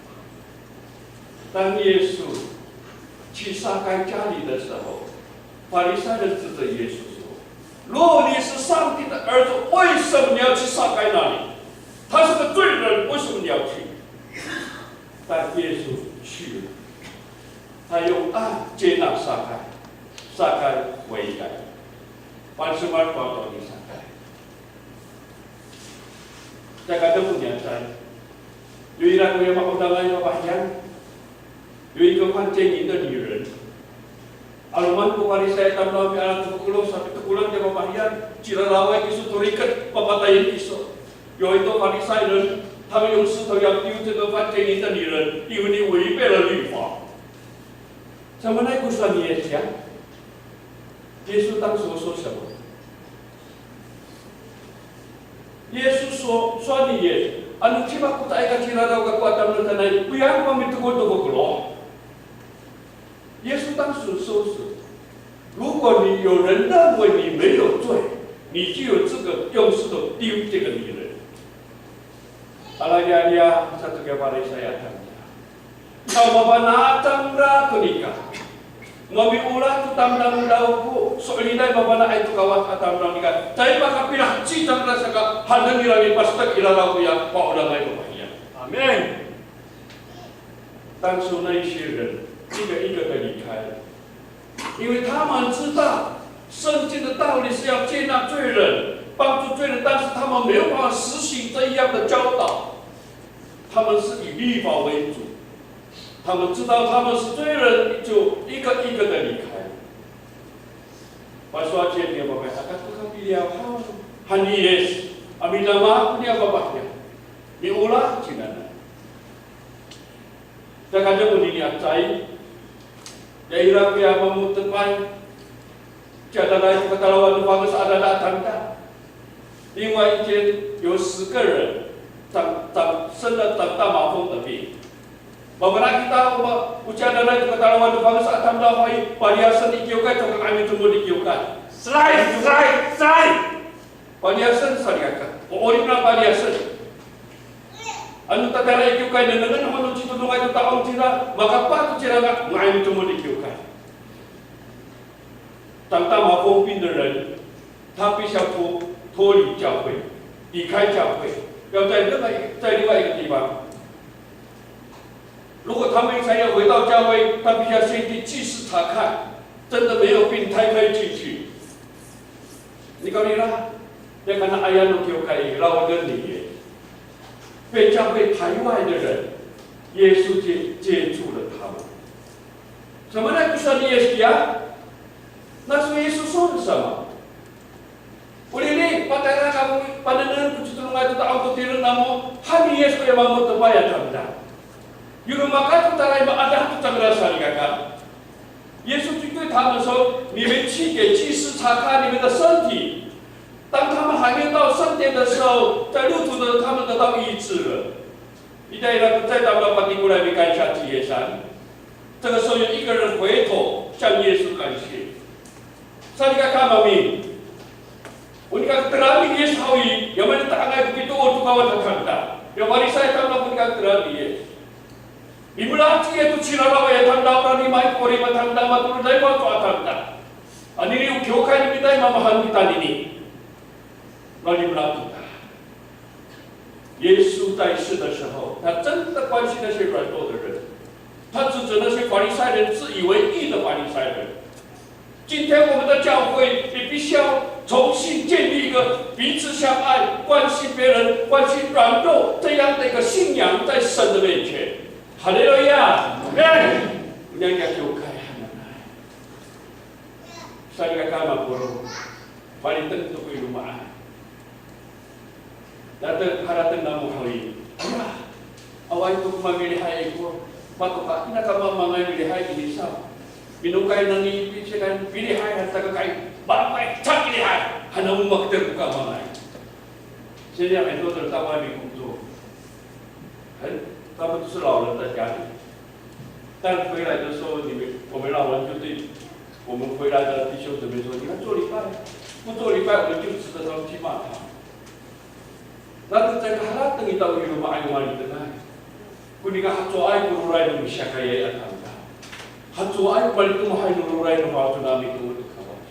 当耶稣去撒该家里的时候，法利赛人指着耶稣说：“若你是上帝的儿子，为什么你要去撒该那里？他是个罪人，为什么你要去？”但耶稣去了，他用爱接纳撒该，撒该悔改。Pangcomar ko salikaka. Caka teponian sa, yo ira ko ya ma'odangan i fafahiyan, yo 一个犯奸淫的女人。'Aloman ko Farisay tamdaw miala to fokeloh, sapitokolan to fafahiyan, ciraraway kiso to riket, papatayen kiso. 有很多法利赛人，他们用石头要丢这个犯奸淫的女人，因为你违背了律法。Samaanay ko sowal ni Yis, 耶稣当时说什么？ 耶稣说，说你也，ano cima ko caay ka ciraraw kako a tamdaw sanay, koya ko mamitokod to fokeloh. 有人认为你没有罪，你就有资格用石头丢这个女人。Alaya, sato kiya Farisay a tamdaw. Aw, mafana' cangra to nika. Mamiolah to tamdaw no dawko, so'elinay mafana'ay to Kawas a tamdaw nika. Caay pakapilaheci cangra saka hanen nira mipastek i raraw koya pa'orangay fafahiyan. Amin. 当时那一些人一个一个的离开了，因为他们知道圣经的道理是要接纳罪人，帮助罪人，但是他们没有办法实行这样的教导。他们是以律法为主，他们知道他们是罪人，就一个一个的离开。Pasowal ci Yis, aka to kapiliyaw haw, han ni Yis, a midama ko niya fafahiyan. Miolah cingranan. Caka, onini a cecay, ya ira koya mamotepay, ciadadaay ko katalawan no fanges a adada a tamdaw. 另外一间有十个人长，长，生了长大痱疯的病。Mafana' kita, o ma, o ciadadaay ko katalawan no fanges a tamdaw haw i, paliyasen i kiwkay to kanga'ay micomod i kiwkay. Selay, selay, selay! Paliyasen salikaka, o 'orip nira paliyasen. Ano tatayra i kiwkay, nengnengen ho no citodongay to ta'ong cira, makapah to cira nga, nga'ay micomod i kiwkay. 长大痱疯病的人，他必须要脱，脱离教会，离开教会，要在另外一，在另外一个地方。 如果他们想要回到教会，他必须要先去祭司查看，真的没有病才可以进去。Nikawrira, ya kana'ayan no kiwkay i, raw ni Yis. 被教会排外的人，耶稣接，接住了他们。Samanay ko sowal ni Yis kiya, 那时候耶稣说了什么？ Onini, patayra kamo, panengneng ko citodongay to ta'ong to tireng namo, han ni Yis koya mamotepay a tamdaw. Yo romakat to tayra i maadah to cangra salikaka. 耶稣就对他们说，你们去给祭司查看你们的身体。当他们还没有到圣殿的时候，在路途中他们得到医治了。 Ita ira ko cecay tamdaw, patikoray, mikansiya ci Yisan. 这个时候有一个人回头向耶稣感谢。Salikaka mami, o nika keteraan ni Yis haw i, ya manita'angay ko pitoor to Kawas a tamdaw. Ya Farisay tamdaw ko nika keteraan ni Yis. Mimela' ci Yis to ciraraway a tamdaw, rarima i ko 'orip a tamdaw, matoroday ko a tamdaw. Anini o kiwkay no mita i, mamahaen no mita anini. Rarima to ta. 耶稣在世的时候，他真的关心那些软弱的人，他指责那些法利赛人，自以为义的法利赛人。今天我们的教会也必须要重新建立一个彼此相爱、关心别人、关心软弱这样的一个信仰，在神的面前。哈利路亚！阿门。 Salikaka mapolong, paliteng to ko i loma'. Dato' harateng namo haw i, aya, awaay to ko mamilihay i ko, matoka, ina ka mamangay milihay ini saw. Minokay nani i pisekan, pilihay han, takakay, mapay, cak pilihay, han namo maketer ko kamangay. 现在很多的大外面工作，很，他们都是老人在家里，但回来的时候，你们，我们老人就对我们回来的弟兄姊妹说：“你们做礼拜，不做礼拜，我们就指着他们去骂他。” Nato caay ka harateng ita o i loma' a malitemohay. Ko nika hacowaay ko roray no misiyakayay a tamdaw. Hacowaay ko malitemohay no roray no mafana' to Kawas.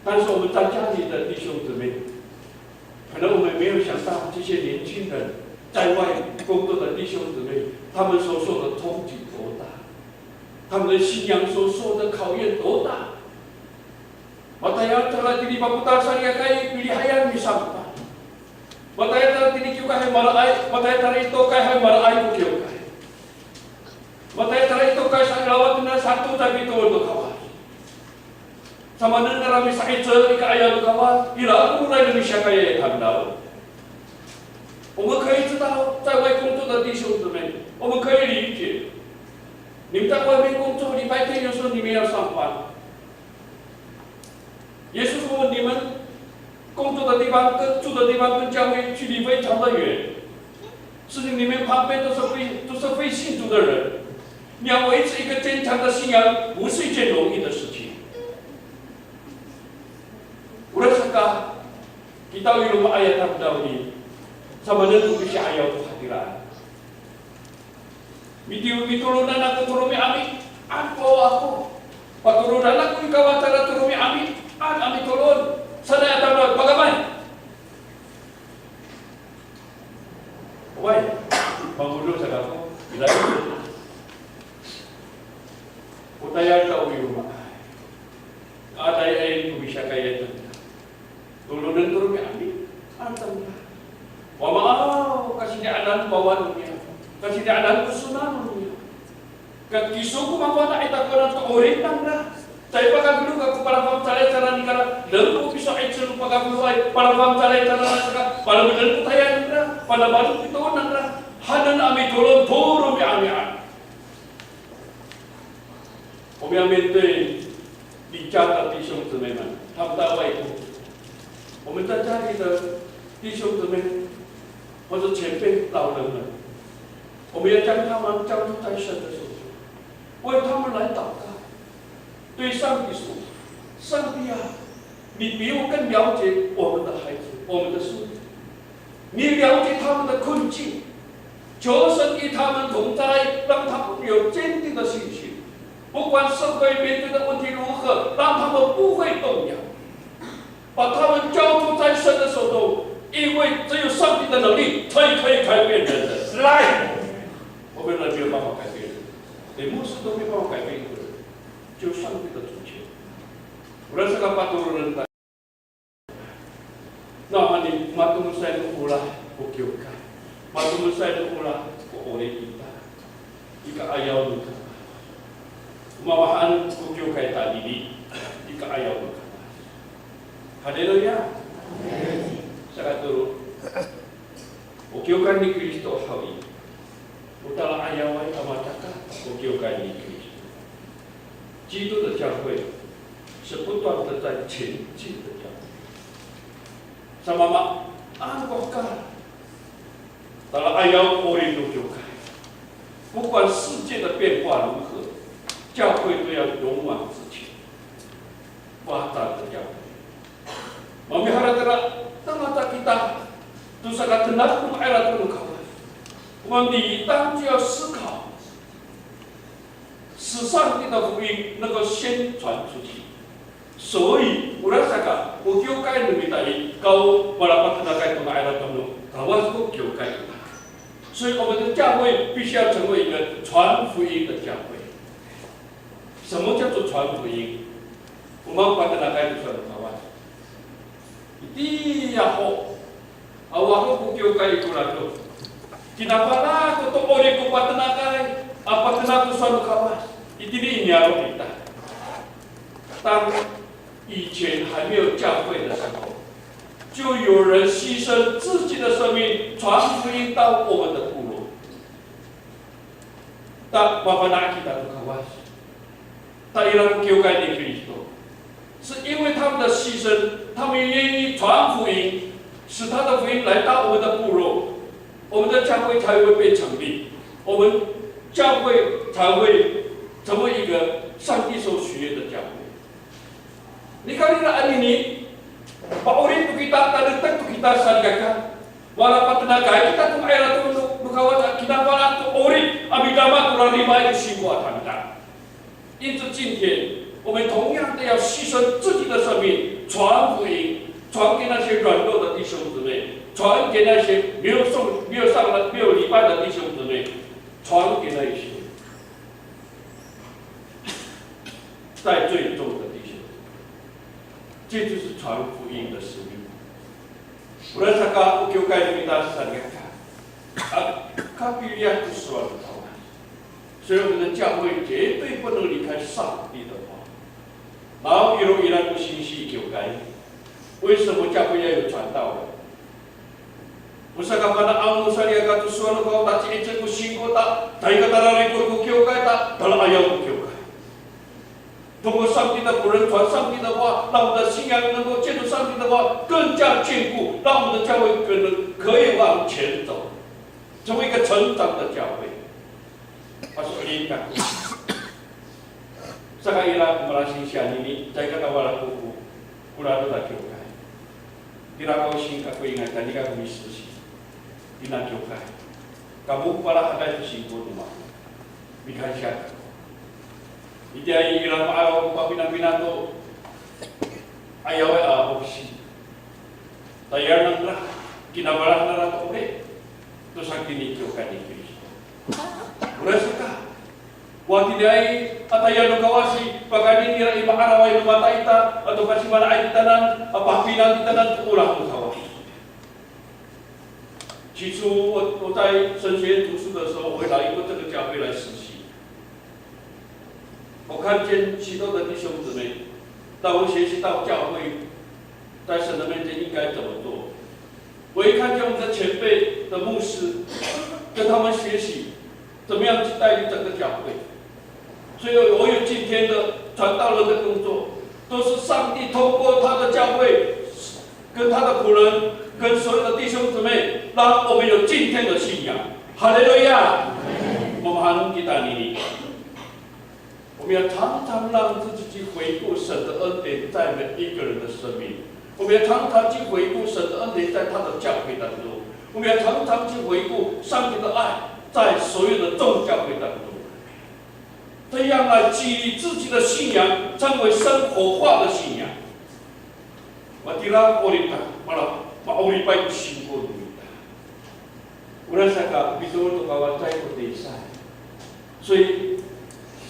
但是我们在家里的弟兄姊妹，可能我们没有想到这些年轻人在外工作的弟兄姊妹，他们所受的冲击多大，他们的信仰所受的考验多大。Matayal tayra tini papotal salikaka i, pilihayan misangpa. Matayal tayra tini kiwkay hay maraay, matayal tayra i tokay hay maraay ko kiwkay. Matayal tayra i tokay sa i lawat nira sato, caay pitoor to Kawas. Samanen nira misa'icel i ka'ayaw no Kawas, ira ko roray no misiyakayay a tamdaw. 我们可以知道，在外工作的弟兄姊妹，我们可以理解，你们在外面工作，礼拜天有时候你们要上班。耶稣说，你们工作的地方跟住的地方跟教会距离非常的远，是你们旁边都是非，都是非信徒的人。你要维持一个坚强的信仰，不是一件容易的事情。Ka, kita o i loma' a tamdaw i, samaanen ko pisi'ayaw to hatira. Miti, mitolonan ako to romi'ami'ad ko ako. Patolonan ako i kawacara to romi'ami'ad a mitolon. Sanay a tamdaw, pakamay. Oway, mangodo sa kako, ira. O tayal ka o i loma'. Ka tayal ko pisiyakay a tamdaw. Tolonen to romi'ami'ad a tamdaw. Wama aw, kasini'anan ko wawa no niyam. Kasini'anan ko sona no niyam. Ka kiso ko mafana' i takowanan to 'orip nangra. Caay pakafilo kako, palafangcalay cangra nikara, deng ko piso'icel no pakafiloay, palafangcalay cangra saka, palemeden ko tayal nangra, panamal ko pitoon nangra, hanen a mitolon to romi'ami'ad. 我们要面对离家的弟兄姊妹们，他们在外国。我们在家里的弟兄姊妹，或者前辈老人们，我们要将他们交托在神的手中，为他们来祷告，对上帝说：上帝啊，你比我更了解我们的孩子，我们的兄弟。 你了解他们的困境，求神与他们同在，让他们有坚定的信心。不管社会面对的问题如何，让他们不会动摇，把他们交托在神的手中，因为只有上帝的能力才可以改变人的。来，我们人没有办法改变人，连牧师都没有办法改变一个人，只有上帝的主权。Orasaka, patoronen ta Nawhani, matomesay no olah ko kiwkay. Matomesay no olah ko 'orip ita. I ka'ayaw no Kawas. O mamaan ko kiwkay ta anini, i ka'ayaw no Kawas. Haleluya. Saka tolo. O kiwkay ni Kristo haw i, o tala'ayaway a macakat ko kiwkay ni Kristo. 基督的教会是不断地在前进的教会。Samamaan ko hekal, tala'ayaw ko 'orip no kiwkay. 不管世界的变化如何，教会都要勇往直前，发展的教会。 Mamihala tira, tangasa kita to sakatenak no nga'ay to no Kawas. 我们理当就要思考，使上帝的福音能够宣传出去。所以，orasaka, o kiwkay no mita i, kao malapatenakay to nga'ay to no Kawas ko kiwkay kita. 所以我们的教会必须要成为一个传福音的教会。什么叫做传福音？ O mapatenakay to sowal no Kawas. Itiya ho, awa ho ko kiwkay i Kolado. Kinapala ko to 'orip ko patenakay, a patenak to sowal no Kawas. Itini i niyaro' ita. 当以前还没有教会的时候，就有人牺牲自己的生命，传福音到我们的部落。 Ta mafana' kita to Kawas. Ta ira ko kiwkay ni Kristo. 是因为他们的牺牲，他们愿意传福音，使他的福音来到我们的部落，我们的教会才会被成立，我们教会才会成为一个上帝所喜悦的教会。 Nikawrira anini, pa'orip to kita, tanektek to kita salikaka. Wala patenakay kita to nga'ay to no, no Kawas a kinapala to 'orip a midama to rarimaay ko singko a tamdaw. 因此，今天我们同样的要牺牲自己的生命，传福音，传给那些软弱的弟兄姊妹，传给那些没有送、没有上来、没有礼拜的弟兄姊妹，传给那一些 在罪中的弟兄，这就是传福音的使命。Orasaka o kiwkay no mita salikaka, a kapiliyas to sowal no Kawas. 所以我们的教会绝对不能离开上帝的话。Aw, iro ira ko singsi i kiwkay. 为什么教会要有传道人？ O sakafana'aw no salikaka to sowal no Kawas ta ci'icel ko singko ta, caay ka tararikor ko kiwkay ta, tala'ayaw ko kiwkay. 通过上帝的仆人传上帝的话，让我们的信仰能够借着上帝的话更加坚固，让我们的教会可能可以往前走，成为一个成长的教会。 Paso'elin kako. Saka ira ko malasingsi anini, caay ka tawal ako ko, ko Kolado a kiwkay. Ira ko singkakongay, tayni kako misisi kina kiwkay. Kamo palahaday to singko no mako. Mikansiya kako. Itiya i ira ko 'araw ko papinapina to 'ayaway a 'owsi. Tayal nangra, kinapalah nangra to 'orip to sakini kiwkay ni Kristo. Orasaka, o hatiniay a tayal no Kawas i, pakayni nira i ma'araway no mata ita, ato pasifana'ay kitanan a pahapinang kitanan to olah no Kawas. 起初我，我在神学院读书的时候，我会来，我这个教会来实习。我看见许多的弟兄姊妹，当我学习到教会在神的面前应该怎么做。我也看见我们的前辈的牧师，跟他们学习， 怎么样去带领整个教会。所以我有今天的传道人的工作，都是上帝通过他的教会，跟他的仆人，跟所有的弟兄姊妹，让我们有今天的信仰。哈利路亚！我们喊给大你，我们要常常让自己去回顾神的恩典在每一个人的生命。 我们要常常去回顾神的恩典在他的教会当中，我们要常常去回顾上帝的爱在所有的众教会当中，这样来激励自己的信仰，成为生活化的信仰。Matira ko 'orip ita, mala, ma'oripay ko singko no mita. Orasaka, mitolon to Kawas caay ko tisaay. 所以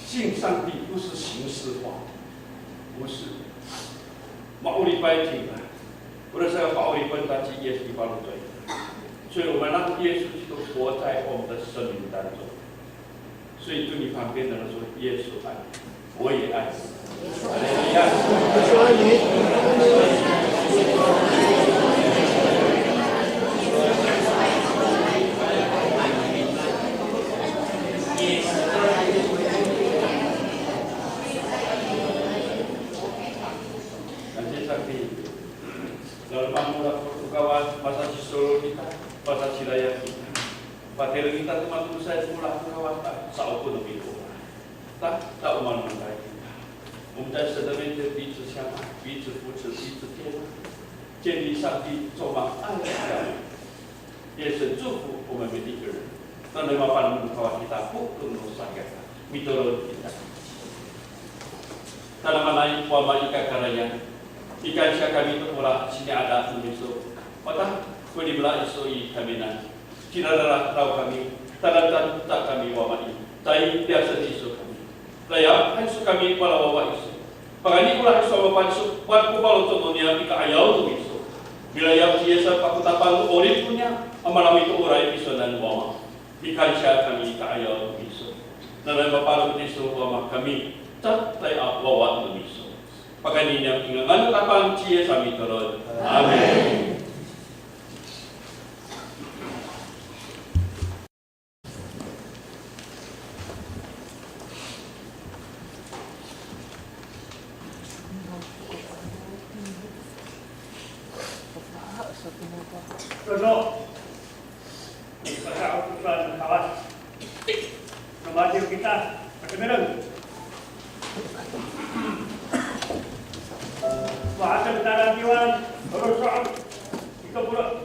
信上帝不是形式化，不是。Ma'oripay kita. Orasaka ma'oripay kita ci Yis i paro to ita. 所以我们让耶稣基督活在我们的生命当中。所以对你旁边的人说，耶稣爱你。 我也爱你。哈利路亚。感谢上帝。Lalu mangolak ko Kawas, masacisolol kita, masacilayap kita. Pateleng kita to mato'asay, mangolak ko Kawas, ta, sa'opo no mito. Ta, ta o maan kita. 我们在神的面前彼此相爱，彼此扶持，彼此接纳，建立上帝充满爱的家庭。愿神祝福我们每一个人。Nanay mapalemed no Kawas kita, po'on no sakay, mitolon kita. Tadamaanay Wama i kakarayan, mikansiya kami to olah sini'ada no miso. Wata, ko nimela iso i kaminan. Cinalalaw kami, tadantan ta kami Wama i, caay piyasen iso kami. Layap han iso kami mala wawa iso. Pakayni olah iso a mapaliso, mato ko faloco' no niyam i ka'ayaw no miso. Milayap ci Yis a pakotapang no 'orip no niyam, a malamet to olah i pisowanan Wama. Mikansiya kami i ka'ayaw no miso. Nanay mapalemed iso Wama kami, caay a wawa no miso. Pakayni niyam i ngangan no Tapang ci Yis a mitolon. Amin. Dodo. Ipasa'oposan no Kawas. Romadiw kita, katemireng. Wa'aten ta radiwan, tolo so'ot, ito polo'.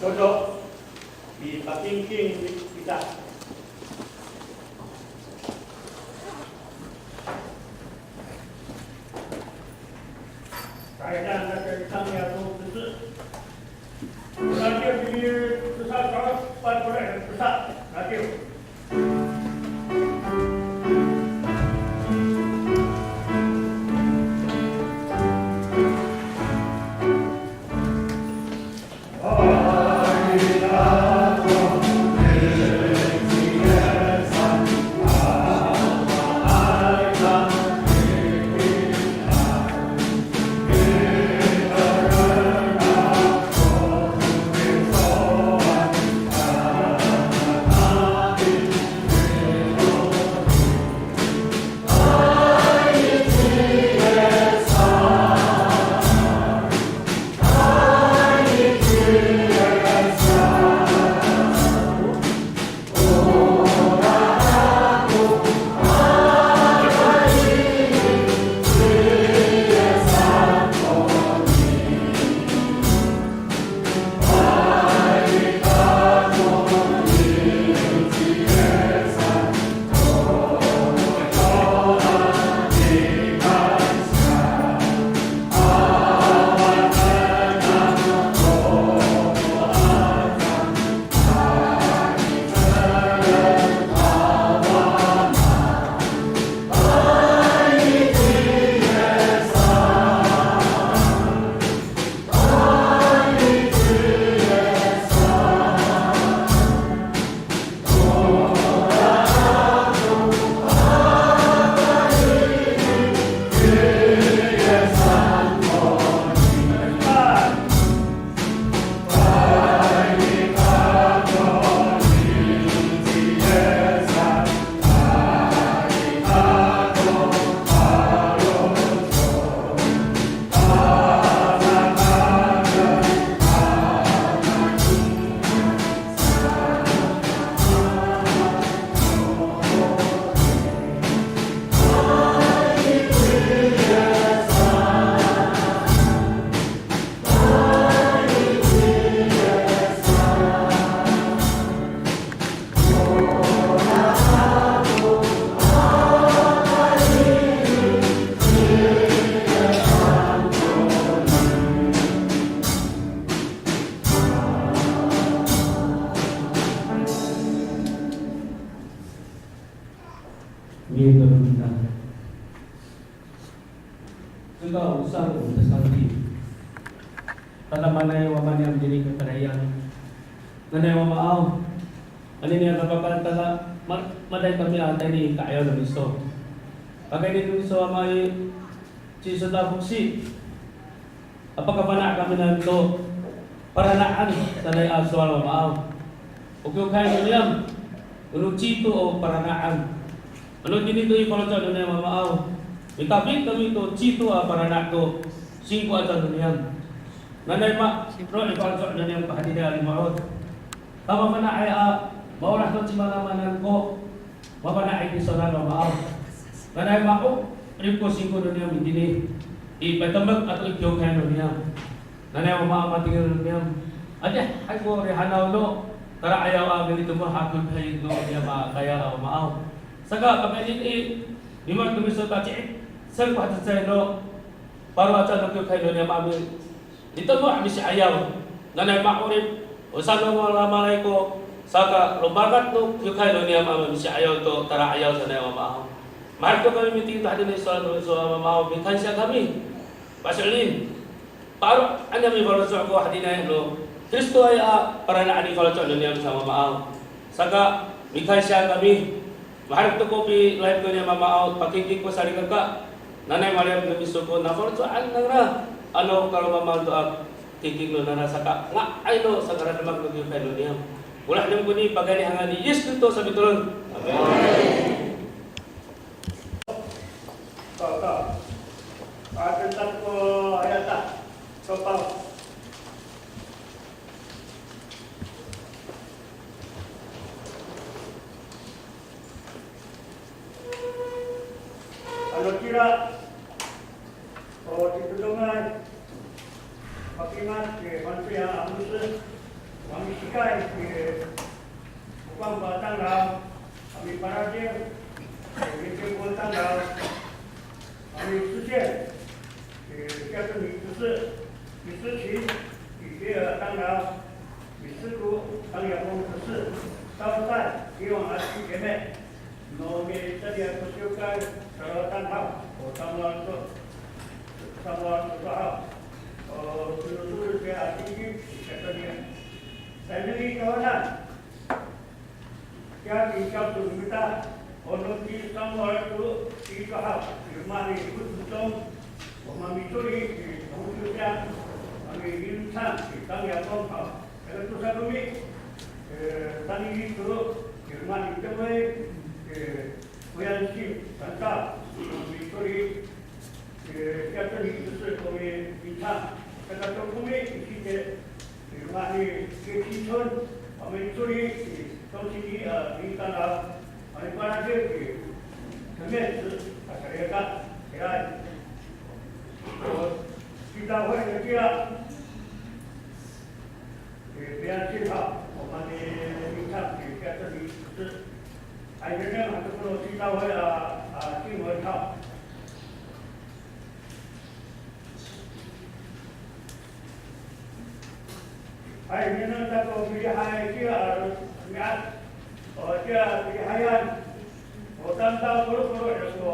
Koto, mipakingking kita. Kainan na kaitan ya to tete. Rakiw, ini besar, kalau empat orang besar. Rakiw. Mitolon kita. Saka o sowal no mita sanay. Tadamaanay Wama niyam itini i kakarayan. Nanay Wamaaw, anini a kapakal tala, ma-, maday kami a tayni i ka'ayaw no miso. Pakayni no miso Wama i, ci Sota Foksi. A pakafana' kami niyam to parana'an sanay a sowal Wamaaw. O kiwkay no niyam, o no cito o parana'an. Ano itini to i faloco' no niyam Wamaaw, mitafik kami to cito a parana' to singko aca no niyam. Nanay maro' i faloco' no niyam ko hatiniay a limo'ot. Ta mafana'ay a maolah to cimalaman ko mafana'ay tisowanan Wamaaw. Nanay ma'orip ko singko no niyam itini i pitemek ato i kiwkay no niyam. Nanay Wamaaw, matengil no niyam. Adihay ko rihanaw no tala'ayaw a militemoh a kiwkay no niyam a tayal a Wamaaw. Saka pakayni i, mimaan to miso ta ci'icel ko cecay no paro aca no kiwkay no niyam a mi- Ito ko a misi'ayaw, nanay ma'orip, o sanolamalay ko, saka romakat no kiwkay no niyam a misi'ayaw to tala'ayaw sanay Wamaaw. Maherek to kami mitingin to hatini sowal no miso Wamaaw, mikansiya kami. Paso'elin, paro han niyam i faloco' ko hatiniay no Kristoay a parana'an i faloco' no niyam sa Wamaaw. Saka, mikansiya kami. Maherek to ko pili'ep no niyam a Mamaaw, pakingking ko salikaka. Nanay maliyap no miso ko nafaloco'an nangra, ano kalomaaman to a kingking no nangra saka nga'ay no sakarademak no kiwkay no niyam. Olah niyam koni pakayni i ngangan ni Yis Kristo sa mitolon. Amin. Ano kira, o, titodongay, pakimat, ke, mansiya, amusen. Mamisikay, e, o pangpa tamdaw, mamiparadil, e, mipikol tamdaw, mamisocien, e, 下次你就是，你是谁，你这个当劳，你是不，当劳工就是，招待，希望来去姐妹。 No mitadiya to kiwkay, saratan haw, o tamdaw to, tamdaw to haw. O, sino to kiya a tingki, i kataniya. Tayni i kawanan. Kiya i kiya to mita, o no ki tamdaw to, i to haw, i mani hut mutong, o mamitori, i hut mutong, mami hintang, i tang ya kong haw. Saka tosa kami, e, tayni to, e, mani teway, e, 不要去烦躁，我们可以，呃，要这里就是我们平常，这个做公益，谢谢，呃，给青春，我们这里，呃，东西，呃，平常啊，我们把它这个，层面是，啊，大家起来，我，平常会有这样。 Pi, piyansin haw, o mani, micak, pi, piyansin, pi, ay, nengneng han to ko no sitaw hay, a, a, 经文 haw. Ay, nengneng ta ko pilihay, kiya, a, mi'ad, o, kiya, pilihayan, o, tamdaw, polo, polo, ya ko,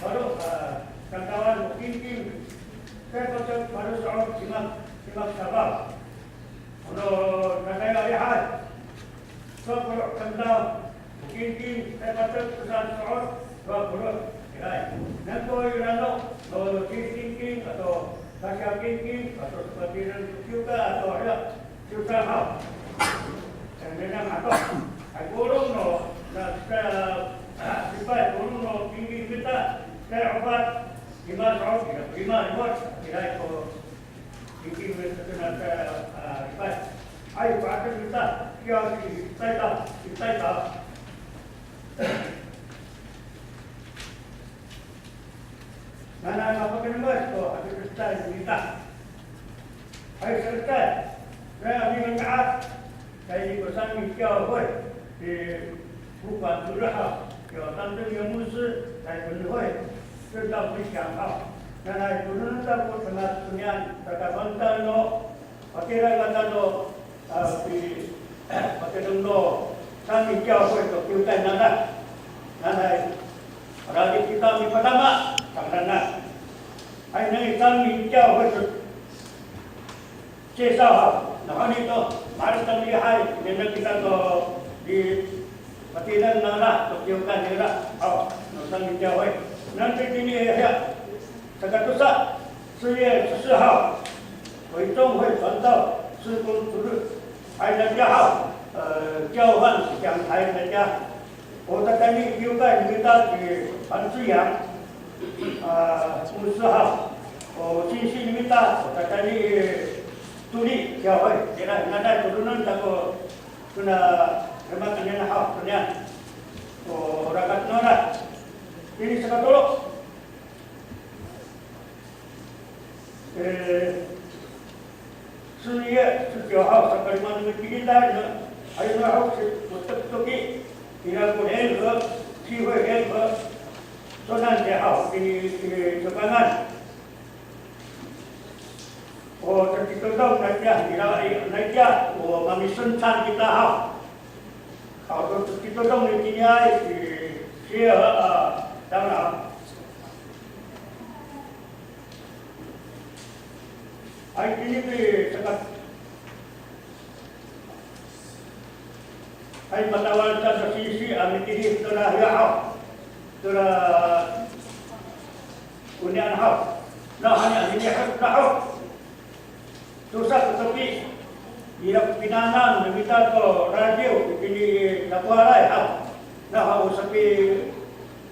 Paro, a, tamdawan o kingking. Caay ko to paro so'ot cima, cima safaw. O no tatayal a lihay. Sowal ko tamdaw o kingking, caay ko to saan so'ot, sowal ko lihay. Nano ko i nano, no, kingking ato, sasiya kingking ato, sapatinen kiwkay ato, ya. Siyosang haw. Nengneng ato. Ay, polong no, na, saka, sipay, polong no kingking mita, saka, opat, lima, sowal, lima, lima, ira ko kingking mita, saka, a, sipay. Ay, patek mita, kiya, sipay ta, sipay ta. Nanay mapakinemes to, a, sipay mita. Hay, saka, na, a, mi, mi, a, 在一个三民教会的不管主日学，有当地的牧师在分会，正道分享道。那来主日照顾他们怎么样，大家分担咯。Patira kata to, a, pi, patira no, 三民教会 to kiwkay nana. Nanay, rali kita mipadama, kanana. Hay, nanay 三民教会 to 介绍 haw, nawhani to, ma'edeng to lihay, nengneng kita to, i, patireng nangra, to kiwkay nira, haw, no 三民教会. Nanay tini, ya, saka tosa, 四月十四号，为中会传道事工主日，还有大家好，呃，交换讲台大家 O tatayni kiwkay no mita ci Hancoyan, a, 牧师 haw. O singsi no mita, o tatayni 独立教会, ira, nanay tolonen ta ko, kona, demak koniyan haw, koniyan. O rakat nora. Ini sakatolo. 呃，四月十九号, saka lima no mita, hay, no, hok, si, o toktoki, ira ko 联合, 聚会联合, 受难者 haw, ini, ini, Cokangan. O, tatitodong natiya, ira, i, natiya, o, mamisoncan kita haw. Haw, to, tatitodong itiniay, si, si, a, a, tangla. Ay, tini pi, saka. Ay, matawal ta sa singsi a mitilid tora hiya haw. Tora onian haw. Nawhani a milihok haw. Tosa ko toki. Ira ko pinanam no mita to radiw, itini Lapohalay haw. Nawhani o sapi,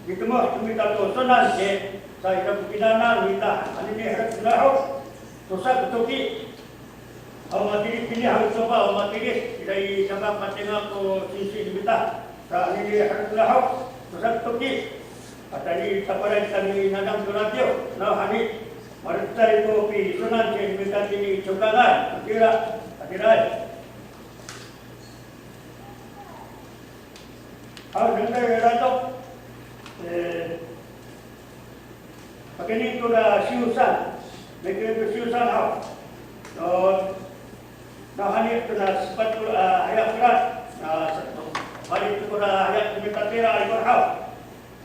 mitemoh no mita to Sonansi, sa ira ko pinanam no mita, anini haw, tosa ko toki. Aw matiris kini haw, cowa aw matiris, ira i saka patinga ko singsi no mita, sa anini haw, tosa ko toki. Patayni, tapalay kami nanam to radiw, nawhani, malecad ko pisonan ci Mita tini Cokangan, kira, a, Kiray. Haw, singsi ira to. E, pakayni to na siyosan. Pakayni to siyosan haw. No, nawhani to na sepat to, a, haya kiray. Na, sepat to kora haya to mita tira a ikor haw.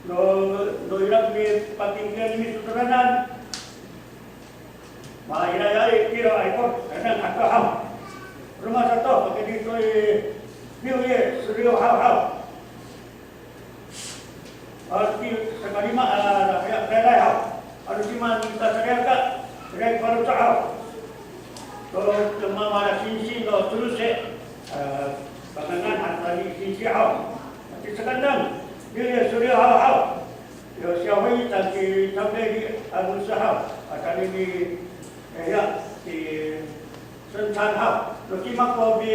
No, no ira ko mipatingkian no misosoranan. Mairayay kira a ikor, kaenen aka haw. Roma sato, pakayni to i, niw i, suriyo haw haw. Arti sakalima, a, ya, rayray haw. Ano cima mita sariyaka, sariyaka faloco' haw. To, to mamala singsi no tolose, a, pangangan han tayni singsi haw. Arti sakaenem, niw i, suriyo haw haw. Yo, siya hoy, tan ci Tapeli a ngoso haw, a tayni, e, ya, ci Sentan haw, no cima ko mi,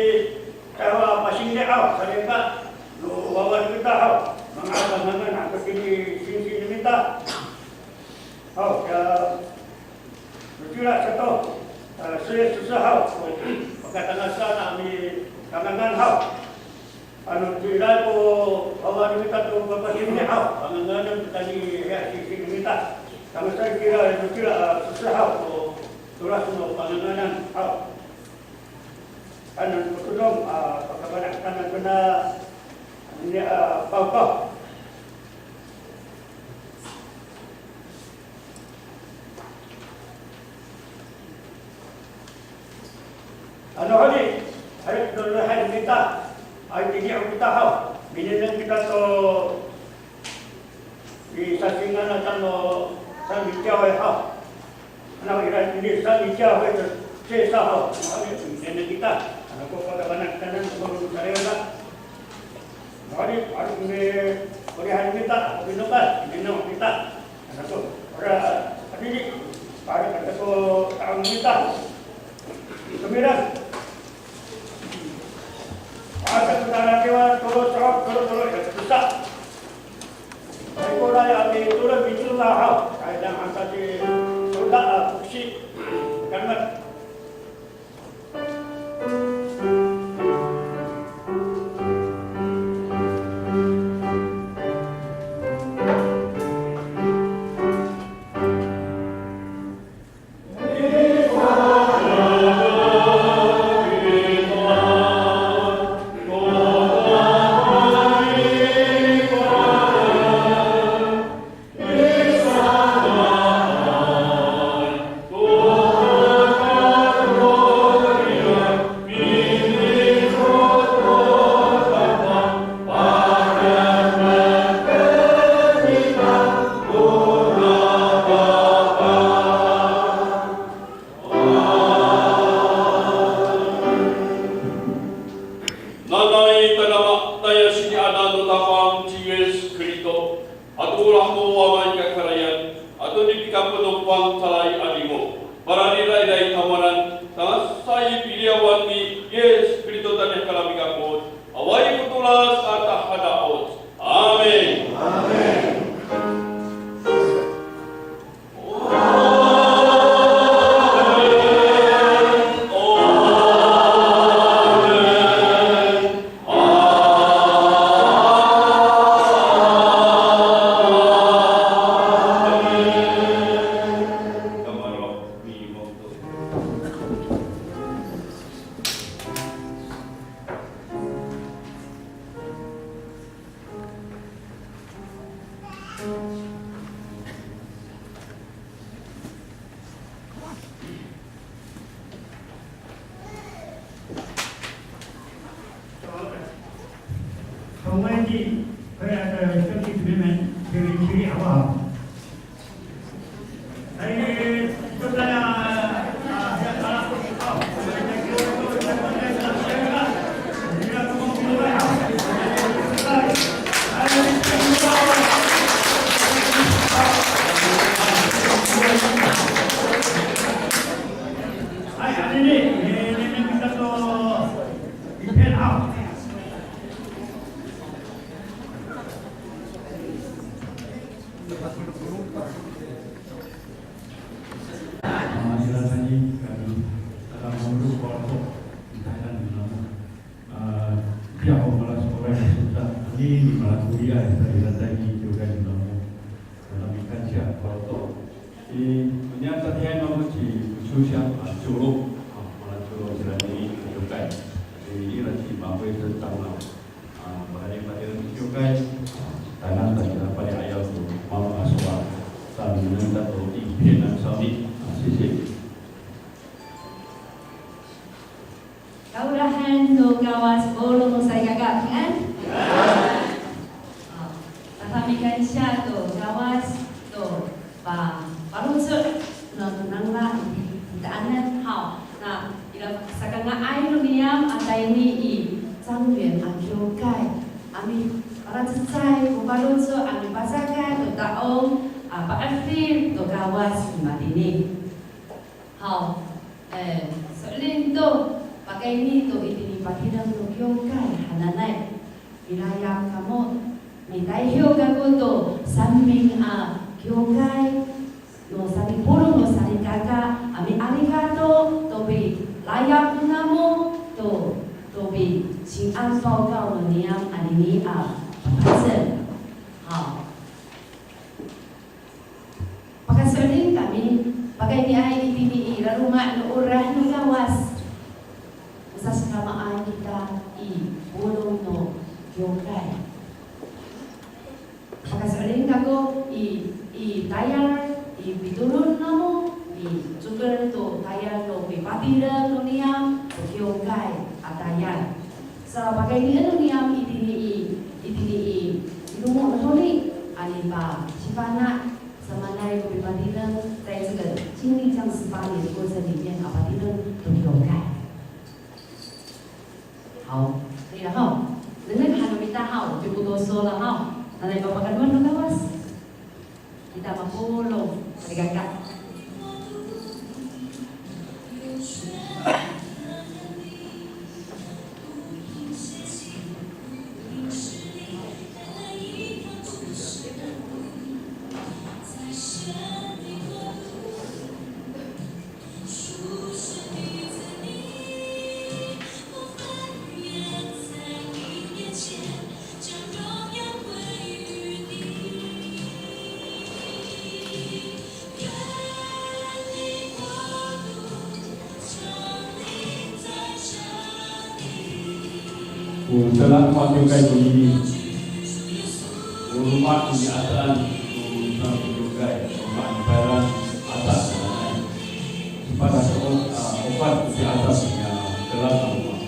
tawa pasingli haw, sarika, no wawa no mita haw, manga'ay, mangangan, a, ko tini singsi no mita. Haw, ya, no cira sato, e, seye sese haw, ko pakatangasan a mikangangan haw. Ano, cira ko wawa no mita to papasingli haw, panganganan to tayni ya singsi no mita. Tangasa kira, ano, cira, a, sese haw, ko tolas no panganganan haw. Ano, ko todong, a, pakafana' kitanan kona, ano, ini, a, pawpaw. Ano honi, hay, no, no, hay, mita, ay, tini o kita haw, minengneng kita to, i sasingan a tano, sa mitiyaw haw. Ano ira ini sa mitiyaw to, sa haw, ano honi, minengneng kita, ano ko pakafana'en kitanan, ko sariwa. Mari, mari, kuni, kuni han mita, kuni nokas, kuni no mita. Ano to, ora, adidi, para kata ko ta'ong mita. Sumirang. Para kata ko ta'ong mita, tolo, tolo, tolo, tolo, ya, bisa. Ay, kora ya, mi, tolo, mi, tolo, haw. Ay, dan, ang kasi, tolo, ah, si, kan, mat. Nanay tadama tayra i ngangan no Tapang ci Yis Kristo, ato olah no Wama i kakarayan, ato nipikapot no fangcalay a 'Adingo, parariraay i tamowanan, tangasa i piliyawan ni Yis Kristo tayni a kala mikapot, awaay ko tolas a tahada'oc. Amin. Amin. Ay, sa ira tayni kiwkay no namo. Nanami kansiya, kaloto. I, onian tatiihay mamo ci Ciwcang, a, ciwlo. A, mala ciwlo ciranay a kiwkay. I, ira ci Makoy Cecang a. A, mala i patireng kiwkay. A, tayra tayra pali'ayaw to mamo a sowal. Sa nengneng to i pina sawni. A, sisi. Kaolahan no Kawas, polong no salikaka, pingan. Haw, tadamikansiya to Kawas to pa, paloco' no nangra i titaanan haw. Na ira sakanga'ay no niyam a tayni i 张元 a kiwkay a mipalacecay ko paloco' a mipacakay to ta'ong a pa'edil to Kawas i matini. Haw, e, so'elin to pakayni to itini patireng no kiwkay hananay. Milayap kamo, mitayhiw kako to samin a kiwkay no sanipolong no salikaka a mi'arigato to pilayap no namo to, to pisingan pawkaw no niyam anini a papacem. Haw. Pakaso'elin kami, pakayniay itini i laloma' no olah no Kawas. O sasikamaay kita i polong no kiwkay. Pakaso'elin kako i, i tayal, i pitolon namo, i coker to tayal no pipatireng no niyam to kiwkay a tayal. Sa pakaynien no niyam itini i, itini i, i tomo no honi, a nipasifana' samaanay ko pipatireng, 在这个经历这样十八年的过程里面，a patireng to kiwkay. Haw, ira haw. Nengneng han no mita haw, 就不多说了 haw. Nanay papakaenot no Kawas. Kita mapolong, salikaka. O tala no kiwkay tonini, o loma' no ni'adaan no kiwkay, o loma' no tayra aca sanay. Sipakaso'ot a, ofad ko piaca siniya kelang a loma'.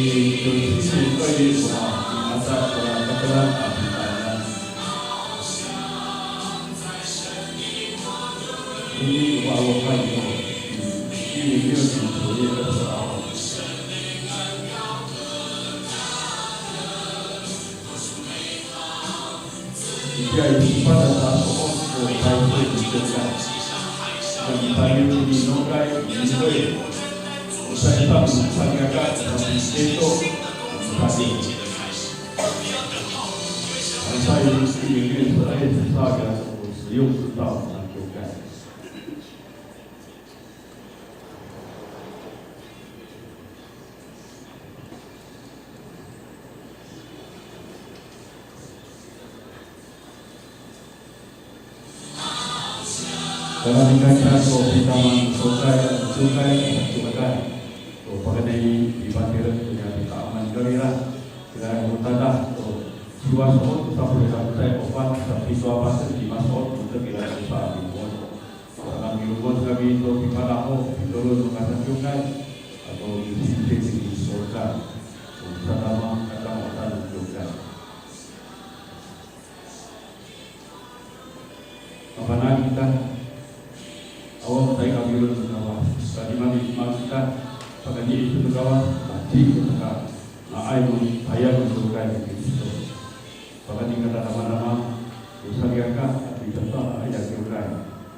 Ini uwa, uwa, uwa, 一零六年九月二十号。 Itiya i, sipata sa so'ot ko payso no kiwkay. Sa payso ni nokay, ni nokay, sa ita ko salikaka, sa payso, sa payso. 在一零六年十二月十号，我使用执照，我们就干。 Tala nikaka ko pitaman sokay, sokay, sokay. To pakayni i patireng to niya pitaaman kami la. Kira ko tada to siwa so'ot to sapolo i lako cecay, o pat sapito a pasek, lima so'ot to kira ko sa a limo. Sa a milongoc kami to pipadaho, pitolon no kasakiwkay, ato misingsi to sokay. To sadama, kadama, o taneng kiwkay. Mafana' kita, awa ko caay ka milongoc no Kawas. Tadimami kita, pakayni to no Kawas, mati ko saka, nga'ay no tayal no kiwkay ni Kristo. Pakayni katadamadama, o salikaka, ato i caay ka a kiwkay.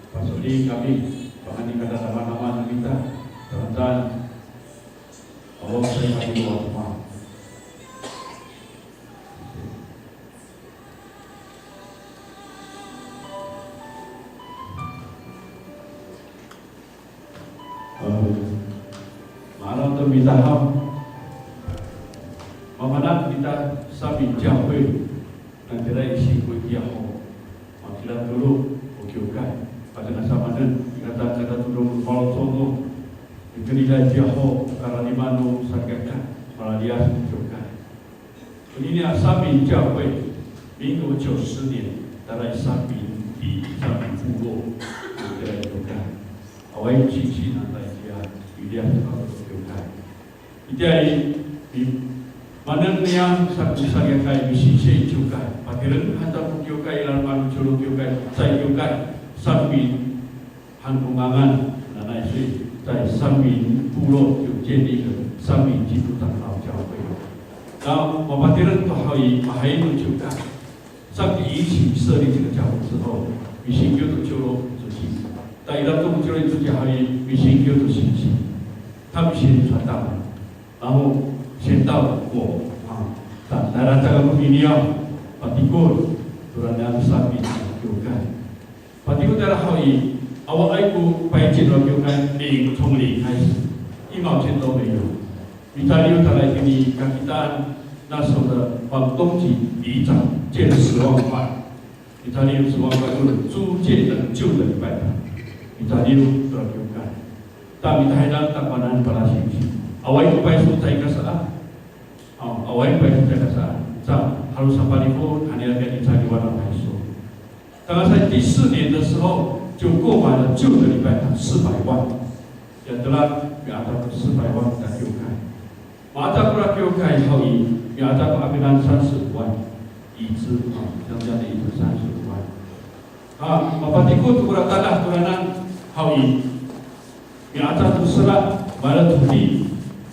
Paso'elin kami, pakayni katadamadama no mita, tangtan, awa ko caay ka milongoc no Kawas. Ma'araw to mita haw. Mafana' kita samin 教会, nanitira i singko itiya ho. Matira tolo ko kiwkay. Patinasa manen, kata, kata todong faloco' to. Mikelila itiya ho, kararimaan no salikaka, malaliyas ko kiwkay. Onini a 三民教会, 民国九十年, tayra i 三民里, 三民部落, tayra i kiwkay. Awaay ko singsi nata itiya, itiya sa kiwkay. Itiya i, mi, maanen niyam sa ko salikaka misingsi i kiwkay. Patireng han ta ko kiwkay, i laloma' no ciwlo kiwkay, sa i kiwkay, 三民 han ko ngangan, nanay sa i, 在三民部落就建立了三民基督长老教会. Na mapatireng to haw i, mahaen no kiwkay. 上帝允许设立这个教会之后, misingkiw to ciwlo 主席. Ta ira to ko ciwlo 主席 haw i, misingkiw to singsi. 他们先传道, 然后先到我, a, ta, tayra to ko miliyaw, patikol, tora niyam 三民 kiwkay. Patikol tayra haw i, awaay ko paycin no kiwkay, 零, 从零开始, 一毛钱都没有. Mitiliw tayra itini kakitaan, 那时候的房东及里长借了十万块. Mitiliw 十万块 to 租借的旧的礼拜堂. Mitiliw to kiwkay. Ta mitahidang takowanan palasingsi. Awaay ko payso caay ka saan. O, awaay ko payso caay ka saan. Sa, halo sapalifon, hanira kiya i caliwan a payso. Tangasa 第四年的时候，就购买了旧的礼拜堂四百万。Ya tela, mi'atak 四百万 to kiwkay. Mi'atak kora kiwkay haw i, mi'atak ko 'amidan 三十五万, 椅子, a, 像这样的椅子三十五万. A, mapatikol to kora tanah toranan haw i, mi'atak to sera, 买了土地,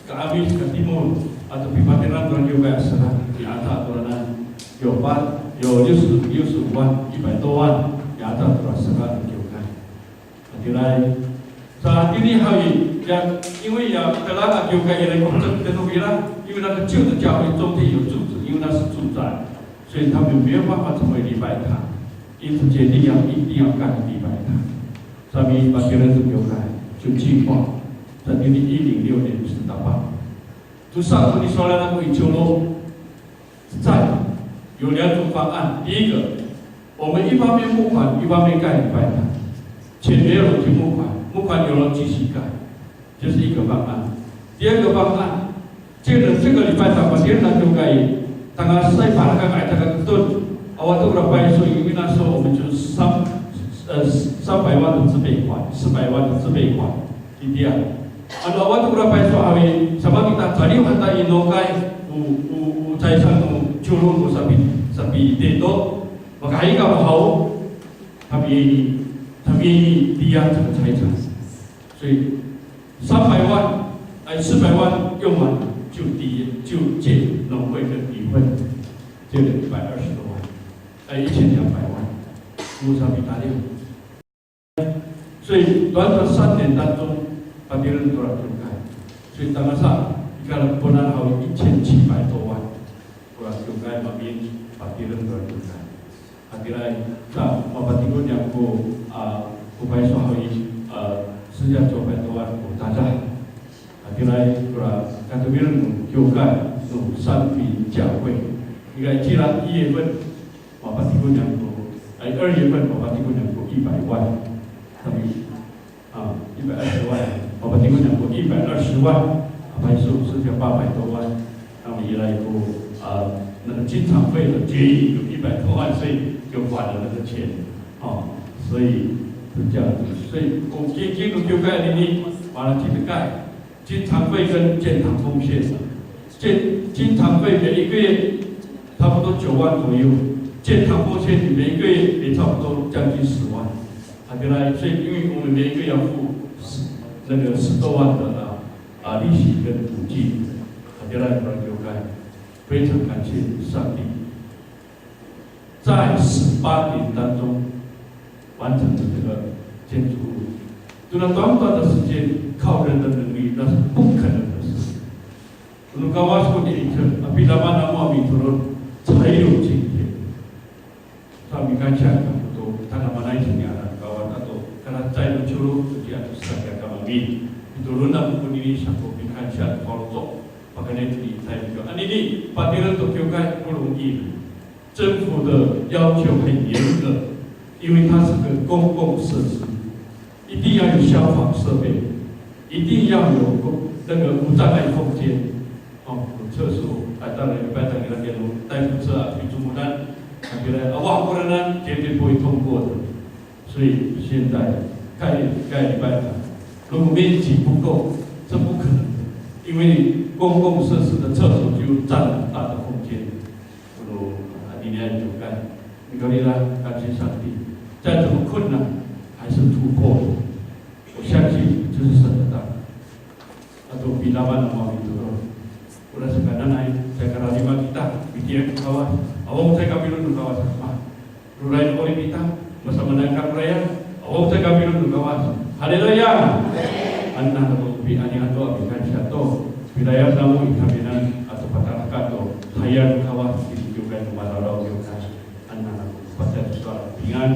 ka'amis, katimol, ato pipatirengan to kiwkay a sera, mi'atak toranan, 有八, 有六十, 六十五万, 一百多万, mi'atak to sera to kiwkay. Hatiray. Sa itini haw i, ya, 因为 ya, tala a kiwkay ira ko cek tenok ira, 因为那个旧的教会中间有柱子，因为那是住宅，所以他们没有办法成为礼拜堂，因此决定要一定要盖礼拜堂。Sa mipatireng to kiwkay, 就计划, sa itini 一零六年 saan tapang. Tosa ko nisowal ako i ciwlo, 在有两种方案，第一个，我们一方面募款，一方面盖礼拜堂，钱没有了就募款，募款有了继续盖，这是一个方案。第二个方案，借着这个礼拜堂，把天堂就盖，tangasa i, para ka ngai taka keton, awa to kora payso, 因为那时候我们就是三，呃，三百万的自备款，四百万的自备款，一定要。Ano awa to kora payso haw i, sama kita caliw han ta i nokay, o, o, o caysang no ciwlo ko sapi, sapi tito, makahay ka haw, tabi ini, tabi ini tiya caka caysang. 所以三百万，哎，四百万用完就抵，就借农会跟抵婚，借了一百二十多万，哎，一千两百万，no sapi taliw. 所以短短三年当中，patireng tora kiwkay. 所以 tangasa i kalaponan haw i 一千七百多万，tora kiwkay mamin patireng tora kiwkay. Hatiraay, sa mapatiko niyam ko, a, ko payso haw i, a, 四千九百多万 ko taca. Hatiraay, tora katomireng no kiwkay no 三民教会. Nika cira 一月份, mapatiko niyam ko, ay, 二月份 mapatiko niyam ko 一百万. Kami, a, 一百二十万, mapatiko niyam ko 一百二十万, a, payso 四千八百多万. 那么 ira ko, a, 那个经常费的决议有一百多万，所以就花了那个钱，哦，所以是这样子。所以 ko kiki no kiwkay anini, mala citekan 经常费跟建堂奉献，建，经常费每一个月差不多九万左右，建堂奉献每一个月也差不多将近十万。啊，原来，所以因为我们每一个月要付十，那个十多万的，啊，啊，利息跟补给。啊，原来我们就该非常感谢上帝。 在十八年当中完成了这个建筑物。就那短短的时间，靠人的能力，那是不可能的事。Ano Kawas ko ni'icel, a pidama namo a mitolon, 才有今天。Sa mikansiya kako to tadamaanay sini'ada no Kawas ato, kalacecay no ciwlo, to ciya to saka kami. Mitolon namo konini sako mikansiya to faloco', pakayni to i 才有. Anini, patireng to kiwkay, 不容易。 政府的要求很严格，因为它是个公共设施，一定要有消防设备，一定要有公，那个无障碍空间。哦，有厕所，来到了礼拜堂给他给我们代步车啊，去注目单，啊，别人啊，哇，不然呢，绝对不会通过的。所以现在盖，盖礼拜堂，如果面积不够，这不可能的，因为公共设施的厕所就占很大的空间。 Ano, a, anini a kiwkay. Nikawrira, 感谢上帝，再怎么困难，还是突破。我相信这是神的大能。Ato pidama namo a mitolon. Ora saka nanay, caay kararima kita, mitiya to Kawas. Awa, caay kapilon no Kawas, ma. Roray no 'orip ita, masamaanay ka rorayan, awa, caay kapilon no Kawas. Haleluya! Anen ako pi'anian to a mikansiya to, pilayap namo i kaminan ato patahekal to tayal no Kawas, i kiwkay no Mararaw kiwkay. Anen ako patayal to a pingan.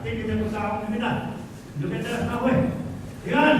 Atin kita ko sa'opo no mita. Ito kita sa kahoy. Yan!